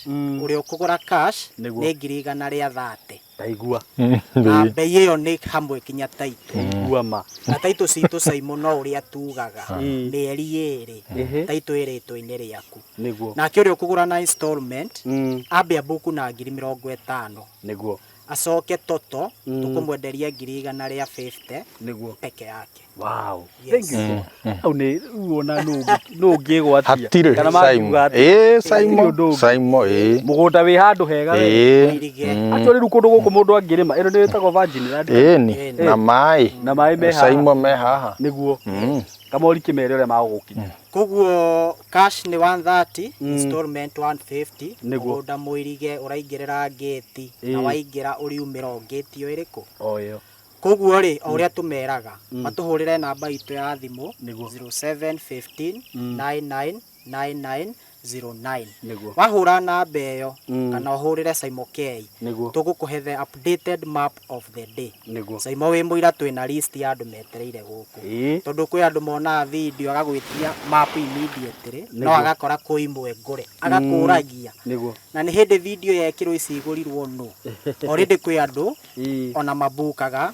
ũrĩa ũkũgũra cash Nĩguo. nĩ 130,000. Ndaigua. Na mbei ĩyo nĩ hamwe kinya taitũ. Igua ma. Na taitũ citũ Saimo no ũrĩa tugaga mĩeri 2 taitũ ĩ rĩtwa-inĩ rĩaku. Nĩguo. Nake ũrĩa ũkũgũra na installment ambe ambuku na 50,000. Nĩguo. Acoke toto tũkũmwenderia 150,000 Nĩguo. peke yake. Wow. Yes. Thank you so much. Hau nĩ rĩu ona nũ ũngĩgwatia. Hatirĩ Kana Simon. mangiuga atĩa? Ĩĩ Hatirĩ Simon. ũndũ ũngĩ. Simon ĩĩ. Mũgũnda wĩ handũ hega we. Ĩĩ. Mũirige. Actually rĩu kũndũ gũkũ mũndũ angĩrĩma ĩno nĩ ĩtagwo virgin land. Ĩni na maĩ. Na maĩ me haha. Simon me haha. Nĩguo. Kamori kĩmere ũrĩa magũgũkinya. Koguo cash nĩ 130, installment 150. Nĩguo. Mũgũnda mũirige ũraingĩrĩra ngĩti na waingĩra ũriumĩra o ngĩti o ĩrĩkũ. O ĩyo. Koguo rĩ, o ũrĩa tũmeraga matũhũrĩre namba itũ ya thimũ Nĩguo. 0715 999909. Nĩguo. Wahũra namba ĩyo kana ũhũrĩre Saimo K, Nĩguo. tũgũkũhe the updated map of the day. Nĩguo. Saimo wĩ mũira twĩna list ya andũ metereire gũkũ. Ĩĩ. Tondũ kwĩ andũ monaga video agagwĩtia map immediately no agakora kwĩ imwe ngũre agakũragia. Nĩguo. Na nĩ hĩndĩ video yekĩrwo ici igũrirwo nũ. Already kwĩ andũ Ĩĩ. ona mabukaga.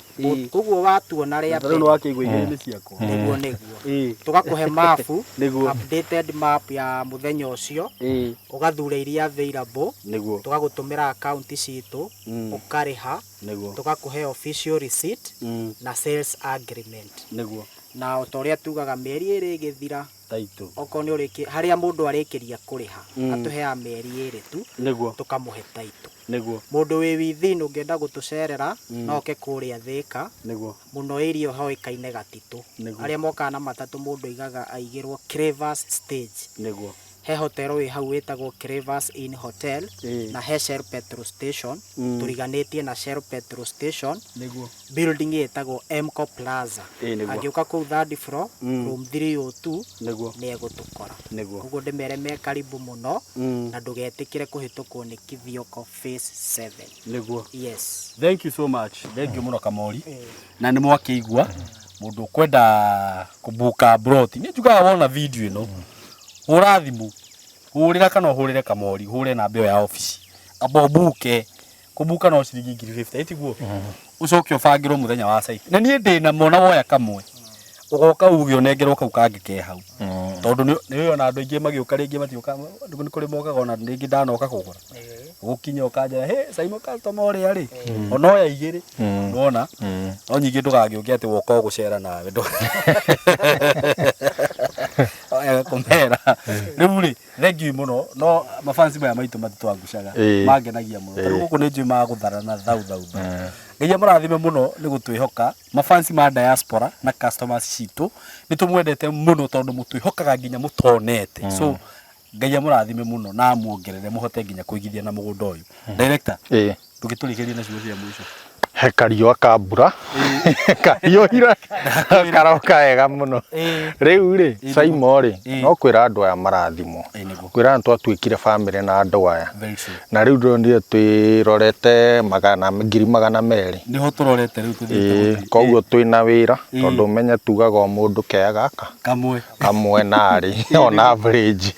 Koguo watuona rĩa Tarĩu nĩ mbere wakĩigua igĩrĩ nĩ ciakwa. nĩguo nĩguo. Ĩĩ. Tũgakũhe mabu, Nĩguo. updated map ya mũthenya ũcio, Ĩĩ. ũgathura iria available, Nĩguo. tũgagũtũmĩra akaunti citũ, ũkarĩha, Nĩguo. tũgakũhe official receipt na sales agreement. Nĩguo. Na o ta ũrĩa tugaga mĩeri 2 ĩgĩthira, Taitũ. okorwo nĩ ũrĩki harĩa mũndũ arĩkĩria kũrĩha, atũheaga mĩeri 2 tu, Nĩguo. tũkamũhe taitũ. Nĩguo. Mũndũ wĩ within ũngĩenda gũtũcerera no oke kũrĩa Thĩka, Nĩguo. mũno area hoĩkaine Gatitũ. Nĩguo. Arĩa mokaga na matatũ mũndũ aigaga aigĩrwo Cravers stage. Nĩguo. He hotel wĩ hau wĩtagwo Cravers Inn Hotel Ĩĩ. na he Shell petrol station, tũriganĩtie na Shell petrol station, Nĩguo. building ĩtagwo Mco Plaza. Ĩĩ nĩguo. Angĩũka kũu third floor, room 302 Nĩguo. nĩ egũtũkora. Nĩguo. Koguo ndĩmere me karibu mũno na ndũgetĩkĩre kũhĩtũkwo nĩ Kithioko phase 7. Nĩguo. Yes. Thank you so much. Thank you mũno Kamori. Na nĩ mwakĩigua mũndũ ũkwenda kũbuka broti. Nĩ njugaga wona video ĩno hũra thimũ, hũrĩra kana ũhũrĩre Kamori, hũre namba ĩyo ya obici. Amba ũbuke. Kũbuka no ciringi 50,000 ĩtiguo? Ũcoke ũbangĩrwo mũthenya wa site. Na niĩ ndĩna mona woya kamwe. Ũgoka uge ũnengerwo kau kangĩ ke hau. Tondũ nĩ nĩ ona andũ aingĩ magĩũka rĩngĩ matiũka nĩ kũrĩ mokaga ona rĩngĩ ndanoka kũgũra. Gũkinya ũkanjĩra he Saimo customer ũrĩa rĩ ona oya igĩrĩ nĩwona no nyingĩ ndũgagĩũke atĩ woka o gũcera nawe Oya kũmera rĩu rĩ thank you mũno no mafansi maya maitũ matitwangucaga Ĩĩ. mangenagia mũno tarĩu gũkũ nĩ njũĩ magũtharana thau thau thau. Ngai amũrathime mũno nĩ gũtwĩhoka mafansi ma diaspora na customers citũ nĩ tũmwendete mũno tondũ mũtwĩhokaga nginya mũtonete so Ngai amũrathime mũno na amuongerere mũhote nginya kũigithia na mũgũnda ũyũ. Director, Ĩĩ. ndũgĩtũrĩkĩrie na ciugo cia mũico. He kariũa ka mbura kariũhire karoka wega mũno. Rĩu rĩ Saimo rĩ no kwĩra andũ aya marathimwo. Ĩĩ nĩguo. Kwĩra nĩ twatuĩkire bamĩrĩ na andũ aya. Very true. Na rĩu ndonire twĩrorete 200,000. Nĩho tũrorete rĩu tũthiĩte Ĩĩ gũthiĩ. koguo twĩna wĩra tondũ ũmenye tugaga o mũndũ kea gaka Kamwe. kamwe narĩ on average.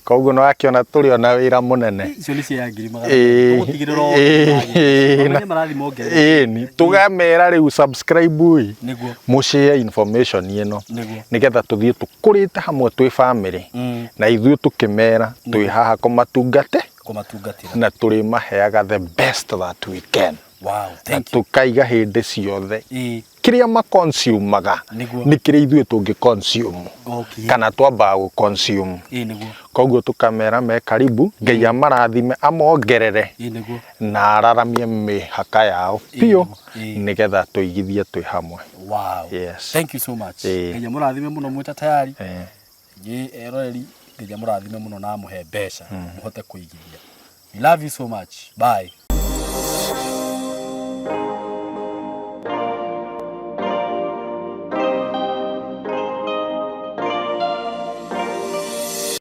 Koguo nĩ wakĩona tũrĩ ona wĩra mũnene. Icio nĩ cia 200,000. Ĩĩ. Tũgũtigĩrĩra o Ĩĩ. Mamenye marathiĩ mongerere. Ĩni tũgamera rĩu subscribe ĩ Nĩguo. mũshare information ĩno Nĩguo. nĩgetha tũthiĩ tũkũrĩte hamwe twĩ bamĩrĩ na ithuĩ tũkĩmera twĩ haha kũmatungate Kũmatungatĩra. na tũrĩmaheaga the best that we can Wow, na thank you. tũkaiga hĩndĩ ciothe Ĩĩ. Kĩrĩa maconsumaga nĩ kĩrĩa ithuĩ tũngĩ consume kana twambaga gũ consume. Koguo tũkamera me karibu, Ngai amarathime, amongerere na araramie mĩhaka yao biũ nĩgetha tũigithie twĩ hamwe. Wow. Yes. Thank you so much. Ngai amũrathime mũno mwĩ ta tayari. Inyuĩ eroreri, Ngai amũrathime mũno na amũhe mbeca mũhote kũigithia. We love you so much. Bye.